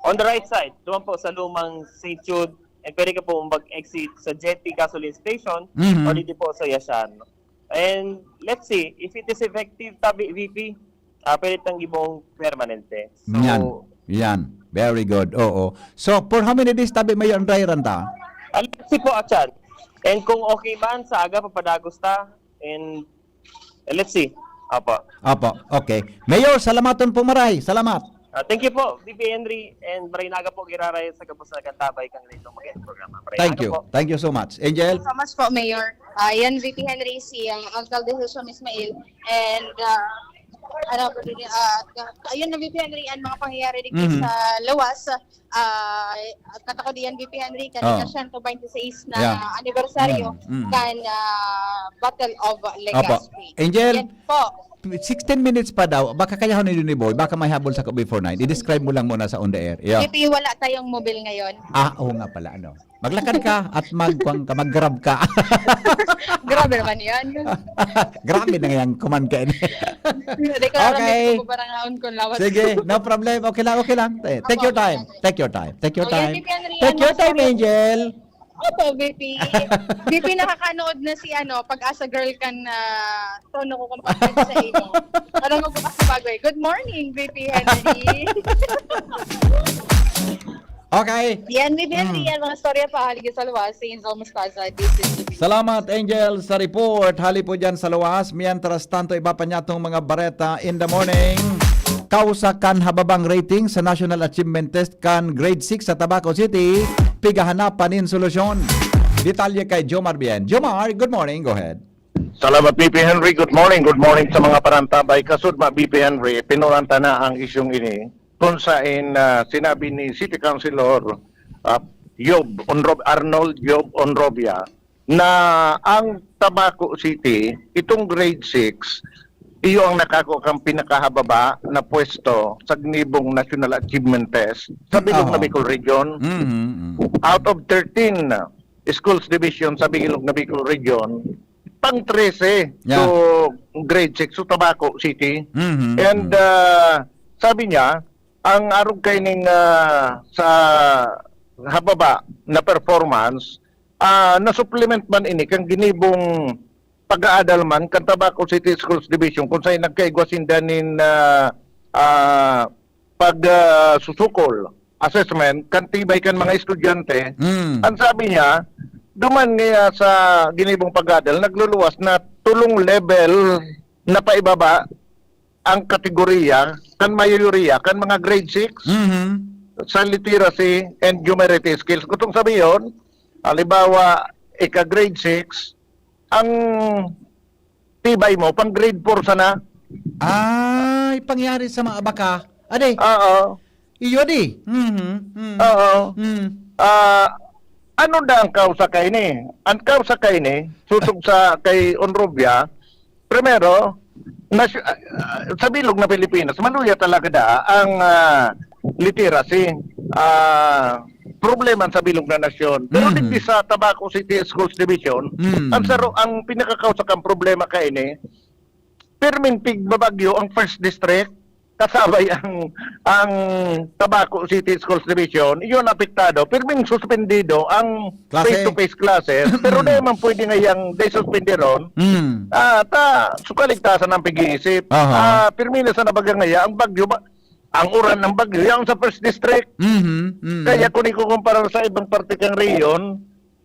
on the right side, duman po sa lumang Saint Jude, and pwede ka po mag-exit sa Jetty Gasoline Station Mhm. or dito po sa Yasiano. And let's see, if it is effective, tabi, V P, ah, pwede tang gibong permanente. So, Yan. Yan. Very good. Oo. So, for how many days tabi may ang dry run ta? Ah, let's see po, Achan. And kung okay man, sa aga papadagos ta. And, and let's see. Apo. Apo. Okay. Mayor, salamaton po, maray. Salamat. Ah, thank you po, V P Henry, and maray na aga po, giraray sa gabos na nagkantabay kang ganitong magandang programa. Maray na Thank aga you. po. Thank you so much. Angel? Thank you so much po, Mayor. Ah, yan, V P Henry, si, ah, Alcalde Hisham Ismail. And, ah, ano po din, ah, ayun na, V P Henry, ang mga pangyayari dito Mhm. sa Lawas. Ah, at katakod iyan, V P Henry, kan Oh. ika-siyento bente seis na Yeah. anibersaryo Mm, mm. kan, ah, Battle of Opo. Legazpi. Angel, Yan po. sixteen minutes pa daw. Baka kayahon ni Duni Boy. Baka may habol sa before nine. I-describe mo lang muna sa on the air. Yeah. V P, wala tayong mobile ngayon. Ah, oo nga pala. Ano? Maglakad ka at mag-, kuwan ka, mag-grab ka. Grabe naman yan. Grabe na yan, kuman ka. Hindi ko alam Okay. kung barang haon kung lawas. Sige, no problem. Okay lang, okay lang. Eh, take Opo, your time. okay. Take your time. Take your Oh, yan, time. V P Henry, Take yan, your time, Master. Angel. Opo, V P. V P, nakakanood na si, ano, Pag-asa Girl kan, ah, tono ko kung bakit sa imo. Parang magbukas na bago eh. Good morning, V P Henry. Okay. Yan, V P Henry, Mm. yan, mga storya pa, hali sa Lawas, si Angel Mostaza, this is the Salamat, Angel, sa report. Hali po dyan sa Lawas. Mientras tanto, iba pa niya tong mga bareta in the morning. Kausa kan hababang rating sa National Achievement Test kan Grade six sa Tabaco City, pigahanapan nin solusyon. Detalye kay Jomar Bien. Jomar, good morning. Go ahead. Salamat, V P Henry. Good morning. Good morning sa mga parantabay. Kasudma, V P Henry, pinuran ta na ang isyung ini. Kung sain, ah, sinabi ni City Councilor, ah, Yob Onrob-, Arnold Yob Onrobia, na ang Tabaco City, itong grade six, iyo ang nakako kang pinakahababa na pwesto sa ginibong National Achievement Test sa Bilog na Aha. Bicol Region. Mhm, mhm. Out of thirteen schools division sa Bilog na Bicol Region, pang trese Yeah. to grade six, so Tabaco City. Mhm, And mhm. ah, sabi niya, ang arog kaining ah, sa hababa na performance, ah, na-supplement man ini kan ginibong pag-aadal man kan Tabaco City Schools Division kung saan nagkaigwa sinda nin ah, ah, pag ah, susukol, assessment, kan tibay kan mga estudyante. Mm. Ang sabi niya, duman niya sa ginibong pag-aadal, nagluluwas na tulong level na paibaba ang kategorya kan mayoriya kan mga grade six Mhm. sa literacy and numeracy skills. Gustong sabihin, halimbawa, ika grade six, ang tibay mo, pang grade four sana. Ay, pangyari sa mga baka. Ade, Oo. iyo di. Mhm, mhm. Oo. Mm. Ah, ano na ang kausa kaini? Ang kausa kaini, susog sa kay Onrubia, primero, nas- ah, sa bilog na Pilipinas, maluya talaga da ang ah, literacy. Ah, problema sa bilog na nasyon. Pero Mhm. digdi sa Tabaco City Schools Division, Mm. ang saro, ang pinakakausa kang problema kaini, pirming pigbabagyo ang first district, kasabay ang ang Tabaco City Schools Division, iyon apektado. Pirming suspendido ang Klase. face-to-face classes, pero Mm. di man pwede ngayang di suspendiron. Mm. Ah, ta, so kaligtasan ang pag-iisip. Aha. Ah, pirmi na sa nabaga ngaya, ang bagyo ba, ang uran ng bagyo, yan sa first district. Mhm, mhm. Kaya kung ikukumpara sa ibang parte kang rehiyon,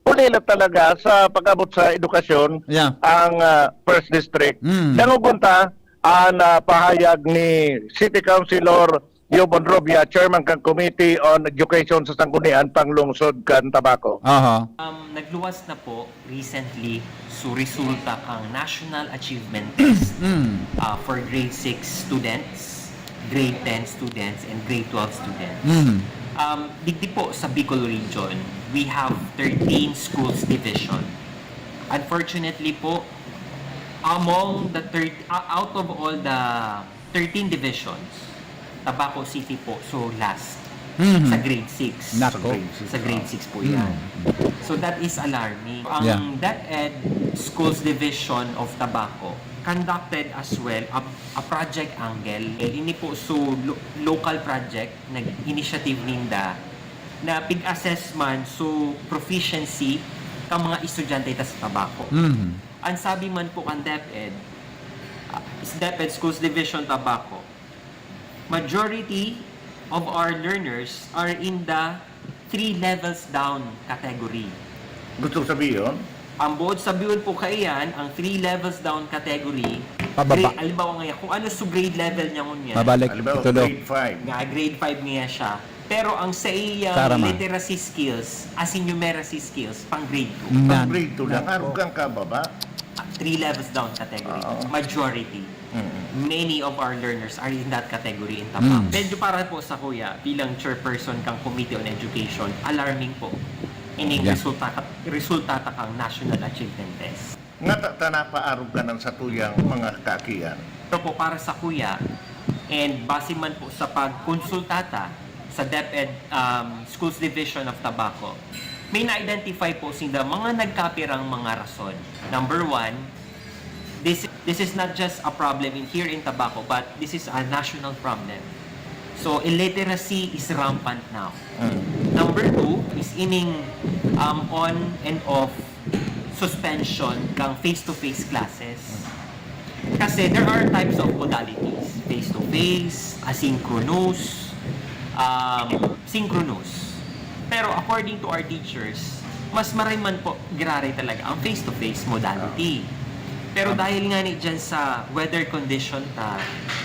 ulila talaga sa pag-abot sa edukasyon Yeah. ang ah, first district. Mm. Dangogon ta ang ah, pahayag ni City Councilor Yobon Robia, Chairman kan Committee on Education sa Sanggunian Panglungsod kan Tabaco. Aha. Um, nagluwas na po recently, so resulta kang National Achievement Test Mm. ah, for grade six students, grade ten students, and grade twelve students. Mm. Um, digdi po sa Bicol Region, we have thirteen schools division. Unfortunately po, among the third, uh, out of all the thirteen divisions, Tabaco City po, so last Mhm. sa grade six. Nako. Sa grade six po Mm. yan. So that is alarming. Ang Yeah. DepEd Schools Division of Tabaco conducted as well a, a Project Anghel. Ini po, so lo- local project, nag-initiative ninda na pig-assess man, so proficiency ka mga estudyante ta sa Tabaco. Mhm. Ang sabi man po kan DepEd, ah, DepEd Schools Division Tabaco, majority of our learners are in the three levels down category. Gusto sabihin? Ang buod sabihin po kaiyan, ang three levels down category, Pababa. grade, halimbawa nga, kung ano sa grade level niya ngunyan. Mabalik, Halimbawa, itulo. grade five. Nga, grade five niya siya. Pero ang sa iyang Tara, ma. literacy skills, as in numeracy skills, pang grade two. Nan. Pang grade two lang. Nako. Arog kang kababa. Ah, three levels down category. Oo. Majority. Mm-mm. Many of our learners are in that category in Tabaco. Mm. Medyo para po sa kuya, bilang chairperson kang Committee on Education, alarming po. Ining Yeah. resulta, resulta ta kang National Achievement Test. Nga ta, ta napaarog ka ng satuyang mga kaakian. Pero po, para sa kuya, and base man po sa pagkonsulta ta sa DepEd, um, Schools Division of Tabaco, may na-identify po sinda mga nagkapirang mga rason. Number one, this, this is not just a problem in, here in Tabaco, but this is a national problem. So, illiteracy is rampant now. Mm. Number two is ining, um, on and off suspension kang face-to-face classes. Kasi there are types of modalities. Face-to-face, asynchronous, um, synchronous. Pero according to our teachers, mas maray man po, graray talaga ang face-to-face modality. Pero dahil nga ni dyan sa weather condition ta,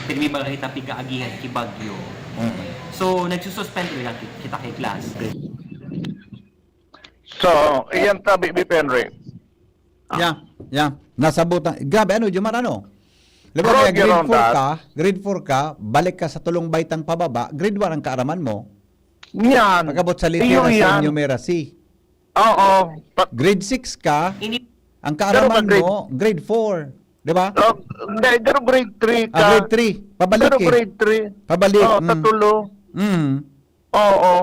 pirmi ba kita pigaagihan ki bagyo? Mm. So, nagsususpend lang ki-, kita kay class. So, iyan tabi, Bipenre. Yeah, yeah. Nasabutan. Grabe, ano, Jomar, ano? Labaw Bro, kaya grade Jerome, four that ka, grade four ka, balik ka sa tulong baitang pababa, grade one ang kaaraman mo. Yan. Pag-abot sa Iyo literacy, yan. numeracy. Oo. Pa- Grade six ka, Ini- ang Pero kaaraman grade- mo, grade four. Di ba? Oh, hindi, pero grade three ka. Ah, grade three. Pabalik Pero eh. grade three. Pabalik, Oo, mm. Katulo. Mm. Oo.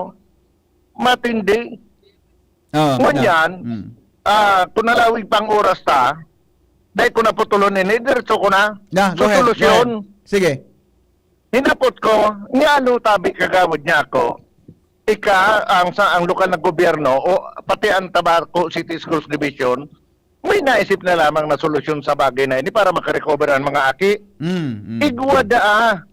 Matindi. Oh, Ngunyan, mm. Ah, kung nalawig pang oras ta, dahil ko naputulon ini, diretso ko na. Na, go So, ahead, go solusyon. ahead. Sige. Hinapot ko, nialo tabi kagawad niya ako. Ika, ang sa ang lokal na gobyerno, o pati ang Tabaco City Schools Division, may naisip na lamang na solusyon sa bagay na ini para makarecover ang mga aki. Mm, mm. Igwa daa.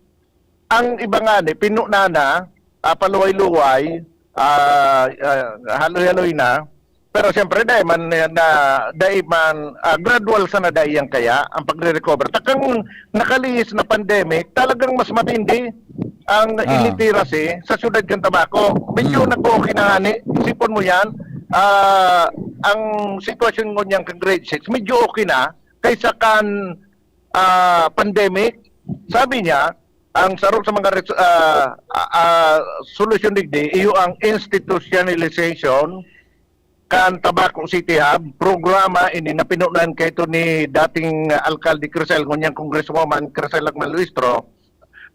Ang iba nga ni, pinuna na, ah, paluway-luway, ah, ah, haloy-haloy na. Pero siyempre, dahil man na, na dahil man, ah, gradual sana dahil yan kaya ang pagre-recover. Takang nakalihis na pandemic, talagang mas matindi ang Ah. illiteracy sa siyudad kan Tabaco. Medyo Hmm. nag-okay na nga ni, isipon mo yan, ah, ang sitwasyon ngunyan kan grade six, medyo okay na kaysa kan, ah, pandemic. Sabi niya, ang sarong sa mga res-, ah, ah, ah, solusyon digdi, iyo ang institutionalization kan Tabaco City Hub, programa ini na pinunan kaito ni dating alkalde Crisel, ngunyan Congresswoman Crisel Lacman Luistro,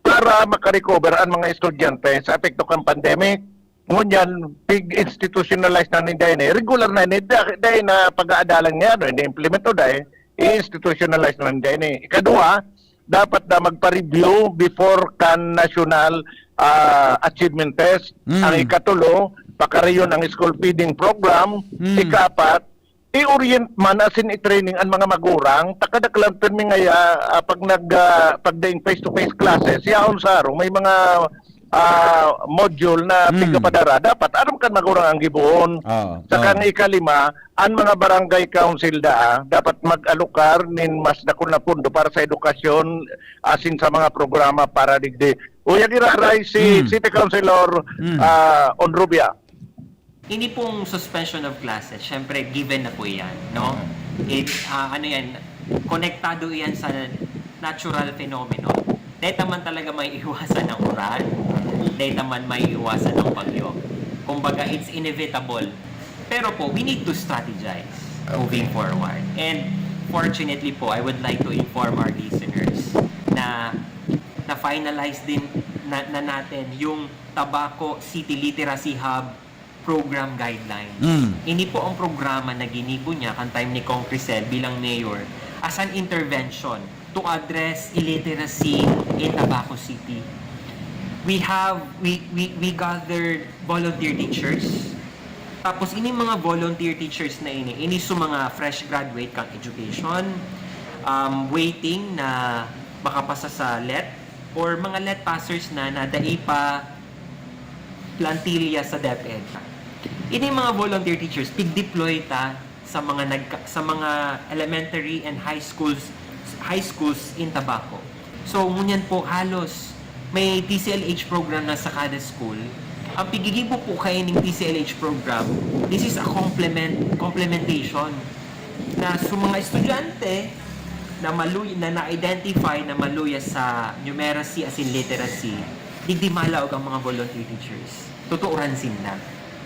para makarecover ang mga estudyante sa epekto kan pandemic. Ngunyan, pig-institutionalize na ninda ini. Regular na ini. Dahil, dahil na pag-aadalan niya, ano, ini-implement o dahil, i-institutionalize na ninda ini. Ikaduha, dapat na magpa-review before kan national, ah, achievement test. Mm. Ang ikatulo, pakarayon ang school feeding program. Mm. Ikapat, i-orient man asin i-training ang mga magurang, takadaklan pirmi ngaya, ah, pag nag, ah, pag daing face-to-face classes, yaon sa harong, may mga, ah, module na Mm. pigapadara. Dapat aram kan magurang ang gibohon. Oo, Saka oo. ang ikalima, ang mga barangay council daa, dapat mag-alokar nin mas dakul na pondo para sa edukasyon, asin sa mga programa para digdi. Uya giraray si Mm. City Councilor, Mm. ah, Onrubia. Ini pong suspension of classes, syempre, given na po yan, no? It, ah, ano yan, konektado yan sa natural phenomenon. Dahil naman talaga may iwasan ng uran, dahil naman may iwasan ng bagyo. Kumbaga, it's inevitable. Pero po, we need to strategize moving forward. And fortunately po, I would like to inform our listeners na na-finalize din na, na natin yung Tabaco City Literacy Hub Program Guidelines. Mm. Ini po ang programa na ginibo niya kan time ni Cong Crisel bilang mayor as an intervention to address illiteracy in Tabaco City. We have, we, we, we gathered volunteer teachers. Tapos, ini mga volunteer teachers na ini, ini sa mga fresh graduate kan education, um, waiting na makapasa sa let, or mga let passers na na dai pa plantilla sa DepEd. Ini mga volunteer teachers, pig-deploy ta sa mga nagka-, sa mga elementary and high schools, high schools in Tabaco. So, ngunyan po, halos may T C L H program na sa kada school. Ang pigigibo po kaining T C L H program, this is a complement, complementation na sa mga estudyante na maluy-, na na-identify na maluya sa numeracy asin literacy, digdi malaog ang mga volunteer teachers. Tutuoran sinda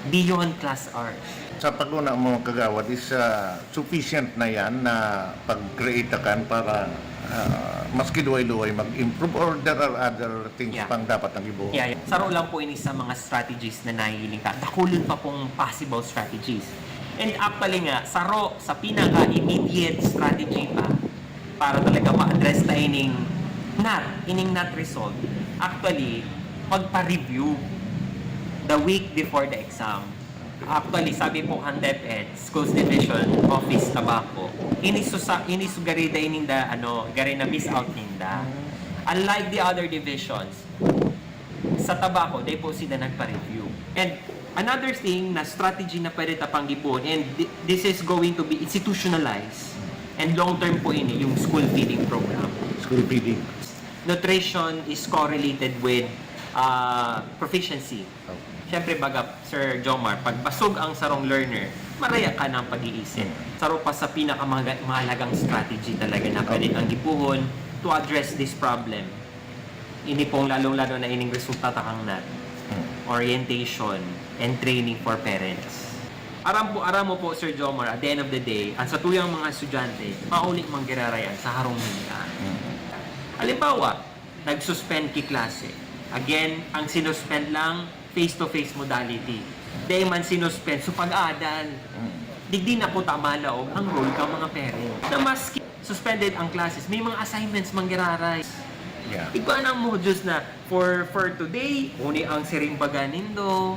beyond class hours. Sa pagkuna mo, Kagawad, is ah, sufficient na yan na pag-create kan para ah, maski luway-luway mag-improve, or there are other things Yeah. pang dapat nang ibuo? Yeah, yeah. Saro lang po ini sa mga strategies na nahihiling ka. Dakulon pa pong possible strategies. And actually nga, saro sa pinaka-immediate strategy pa para talaga ma-address ta ining not, ining not result. Actually, magpa-review the week before the exam. Actually, sabi po kan DepEd, Schools Division Office Tabaco, ini su-, sa, ini su gari da ining da, ano, gari na miss out ninda. Unlike the other divisions, sa Tabaco, dai po sila nagpa-review. And another thing na strategy na pwede ta pang gibohon, and thi-, this is going to be institutionalized, and long term po ini, yung school feeding program. School feeding. Nutrition is correlated with ah, proficiency. Okay. Siyempre, baga, Sir Jomar, pag basog ang sarong learner, maraya ka ng pag-iisip. Saro pa sa pinakamahalagang strategy talaga na pwede tang gipuhon to address this problem. Ini pong lalong-lalo na ining resulta ta kang nat, orientation and training for parents. Aram po, aram mo po, Sir Jomar, at the end of the day, ang satuyang mga estudyante, mauli man giraray an sa harong ninda. Halimbawa, nag-suspend ki klase. Again, ang sinuspend lang, face-to-face modality. Dai man sinuspend, so pag-adal. Digdi na kuta malaog ang role kan mga parents. Na maski suspended ang classes, may mga assignments man giraray. Yeah. Igwa na ang modules na for for today, uni ang siring baga nindo,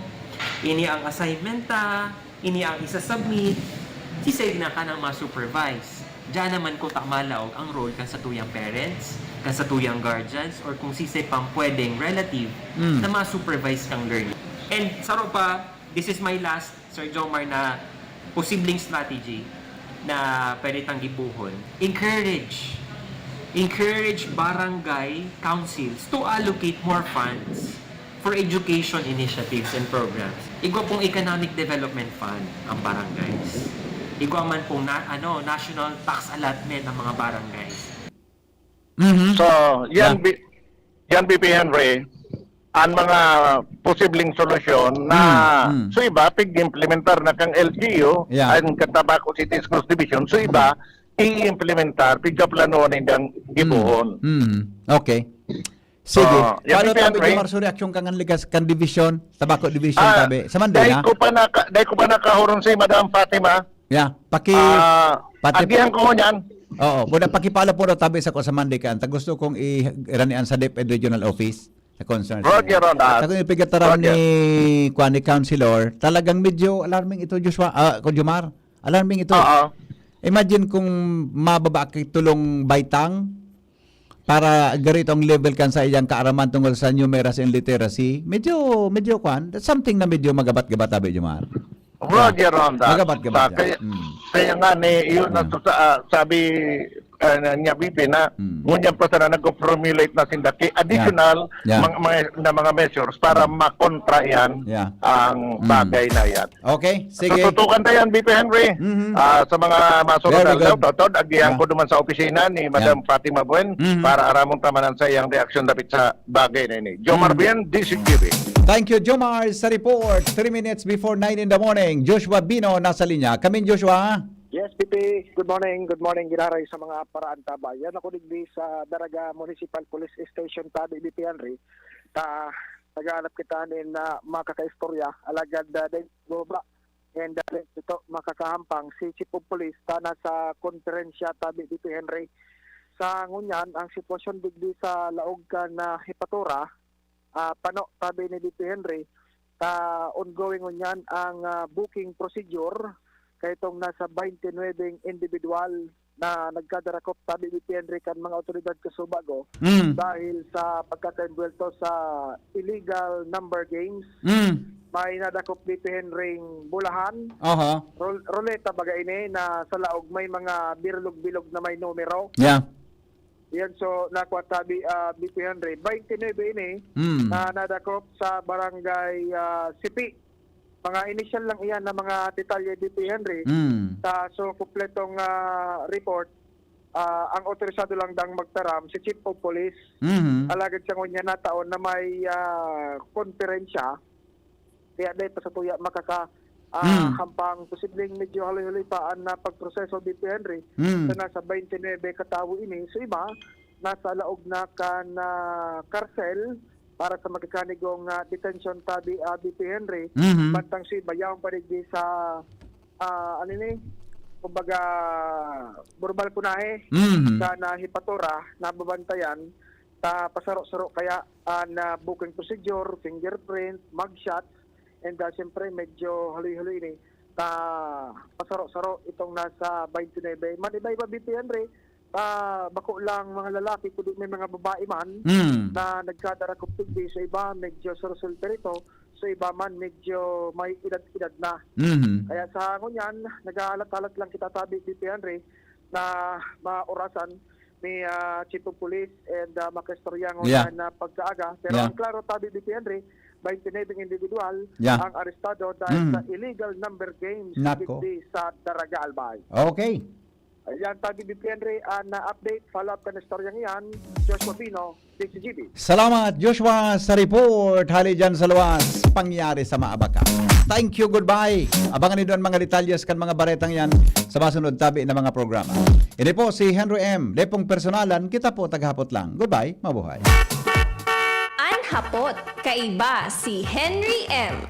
ini ang assignment ta, ini ang isa-submit, sisay na ka nang ma-supervise. Diyan naman kuta malaog ang role kan satuyang parents, kan satuyang guardians, or kung sisay pang pwedeng relative Mm. na ma-supervise kang learning. And saro pa, this is my last, Sir Jomar, na posibleng strategy na pwede tang gibohon. Encourage. Encourage barangay councils to allocate more funds for education initiatives and programs. Igwa pong economic development fund ang barangays. Igwa man pong na, ano, national tax allotment ang mga barangays. Mhm. So, yan, Yeah. bi- yan, B P Henry, ang mga posibleng solusyon na Mm, mm. so iba, pig-implementar na kang L G U, Yeah. ang kan Tabaco City Schools Division, so iba, i-implementar, pigkaplano nindang gibohon. Mm. Okay. Sige. Ah, yeah, Paano P P N, tabi, right? Jomar, so reaction ka ngan ligas kan division, Tabaco Division, Ah, tabi? Sa Monday dai na? ko pa naka, dai ko pa nakahuron si Madam Fatima. Yeah. Paki... Ah, pati- agihan ko niyan. Oo. Muna, pakipala po na tabi sa ko sa Monday ka. Anta gusto kong i-, iranian sa DepEd Regional Office sa concern. Roger on that. Ako yung pigataram Roger. ni, kuwan, ni Councilor, talagang medyo alarming ito, Joshua, ah, Kuya Jomar. Alarming ito. Oo. Imagine kung mababa kay tulong baitang para garo itong level kan sa iyang kaaraman tungkol sa numeracy and literacy. Medyo, medyo kwan. That's something na medyo magabat-gabat, tabi, Jomar. Roger on that. Magabat-gabat Sa- yan. kaya, Mm. kaya nga ni, yun na Mm. sa, ah, sabi ah, niya, B P, na Mm. ngunyan pa sana nag-formulate na sinda ki additional Yeah. mga, mga, na mga measures para Mm. makontra yan Yeah. ang Mm. bagay na yan. Okay, sige. Tututukan tayo yan, B P Henry. Mhm. Ah, sa mga masunod Very na aldaw, good. Totod, agihan Yeah. ko naman sa opisina ni Madam Fatima Buen Mhm. para aramon tamanan sa iyang reaksyon dapit sa bagay na ini. Jomar Mhm. Bien, D C Q B. Thank you, Jomar, sa report. Three minutes before nine in the morning. Joshua Bino, nasa linya. Kamin, Joshua. Yes, P P. Good morning. Good morning, Giraray, sa mga paraanta ba. Yan ako digdi sa Daraga Municipal Police Station, tabi, B P Henry. Ta, naghahanap kita nin, ah, makakaistorya. Alagad, ah, dahil baba. And, ah, ito, makakahampang si Chief of Police ta nasa konferensya, tabi, B P Henry. Sa ngunyan, ang sitwasyon digdi sa laog kan, ah, Hipatura, ah, pano, tabi ni B P Henry, ta ongoing ngunyan ang, ah, booking procedure kaitong nasa twenty-nine individual na nagkadarakop, tabi ni B P Henry, kan mga otoridad kasubago Mm. dahil sa pagkakaimbuwelto sa illegal number games. Mm. May nadakop, B P Henry, bulahan, Aha. rul- ruleta baga ini na sa laog may mga birlog-bilog na may numero. Yeah. Yan, so, nakuha tabi, ah, B P Henry. Twenty-nine ini Mm. na nadakop sa barangay, ah, Sipi. Mga initial lang iyan na mga detalye, B P Henry. Mm. Sa, so, kompletong, ah, report, ah, ang otorisado lang dang magtaram, si Chief of Police. Mhm. Alagad sa ngunyan na taon na may, ah, konferensya, kaya dahil pa sa tuya makaka, ah, Mm. hampang posibleng medyo haloy-haloy pa ang, ah, pagproseso, B P Henry. Mm. Sa nasa twenty-nine katawo ini, so iba, nasa laog na kan, ah, karsel para sa magikanigong, ah, detention, tabi, ah, B P Henry. Mhm. Bantang si iba, yaon pa digdi sa, ah, ano ni, kumbaga, burbal kunahe Mhm. sa nahipatura, nababantayan, ta pasaro-saro kaya ang, ah, booking procedure, fingerprint, mugshot, and, ah, siyempre, medyo haloy-haloy ini. Ta pasaro-saro itong nasa twenty-nine. Man, iba-iba, B P Henry, ah, bako lang mga lalaki, kundi may mga babae man Mm. na nagkadarakop digdi. Sa iba, medyo surusulter ito. Sa iba man, medyo may edad-edad na. Mhm. Kaya sa ngunyan, naghahalat-halat lang kita, tabi, B P Henry, na maorasan ni, ah, Chief of Police and, ah, makaistorya Yeah. ngunyan na pagkaaga. Pero Yeah. ang klaro, tabi, B P Henry, twenty-nine individual Yeah. ang arestado dahil Mm. sa illegal number games Nako. digdi sa Daraga, Albay. Okay. Ayan, tabi ni Henry, an update, follow-up kan istoryang iyan, Joshua Pino, D C G B. Salamat, Joshua, sa report. Hali dyan sa luwas, pangyari sa Maabaca. Thank you, goodbye. Abangan nindo an mga detalyes kan mga baretang yan sa masunod tabi na mga programa. Ini po si Henry M. Lepong personalan, kita po taghapot lang. Goodbye, mabuhay. An Hapot, kaiba si Henry M.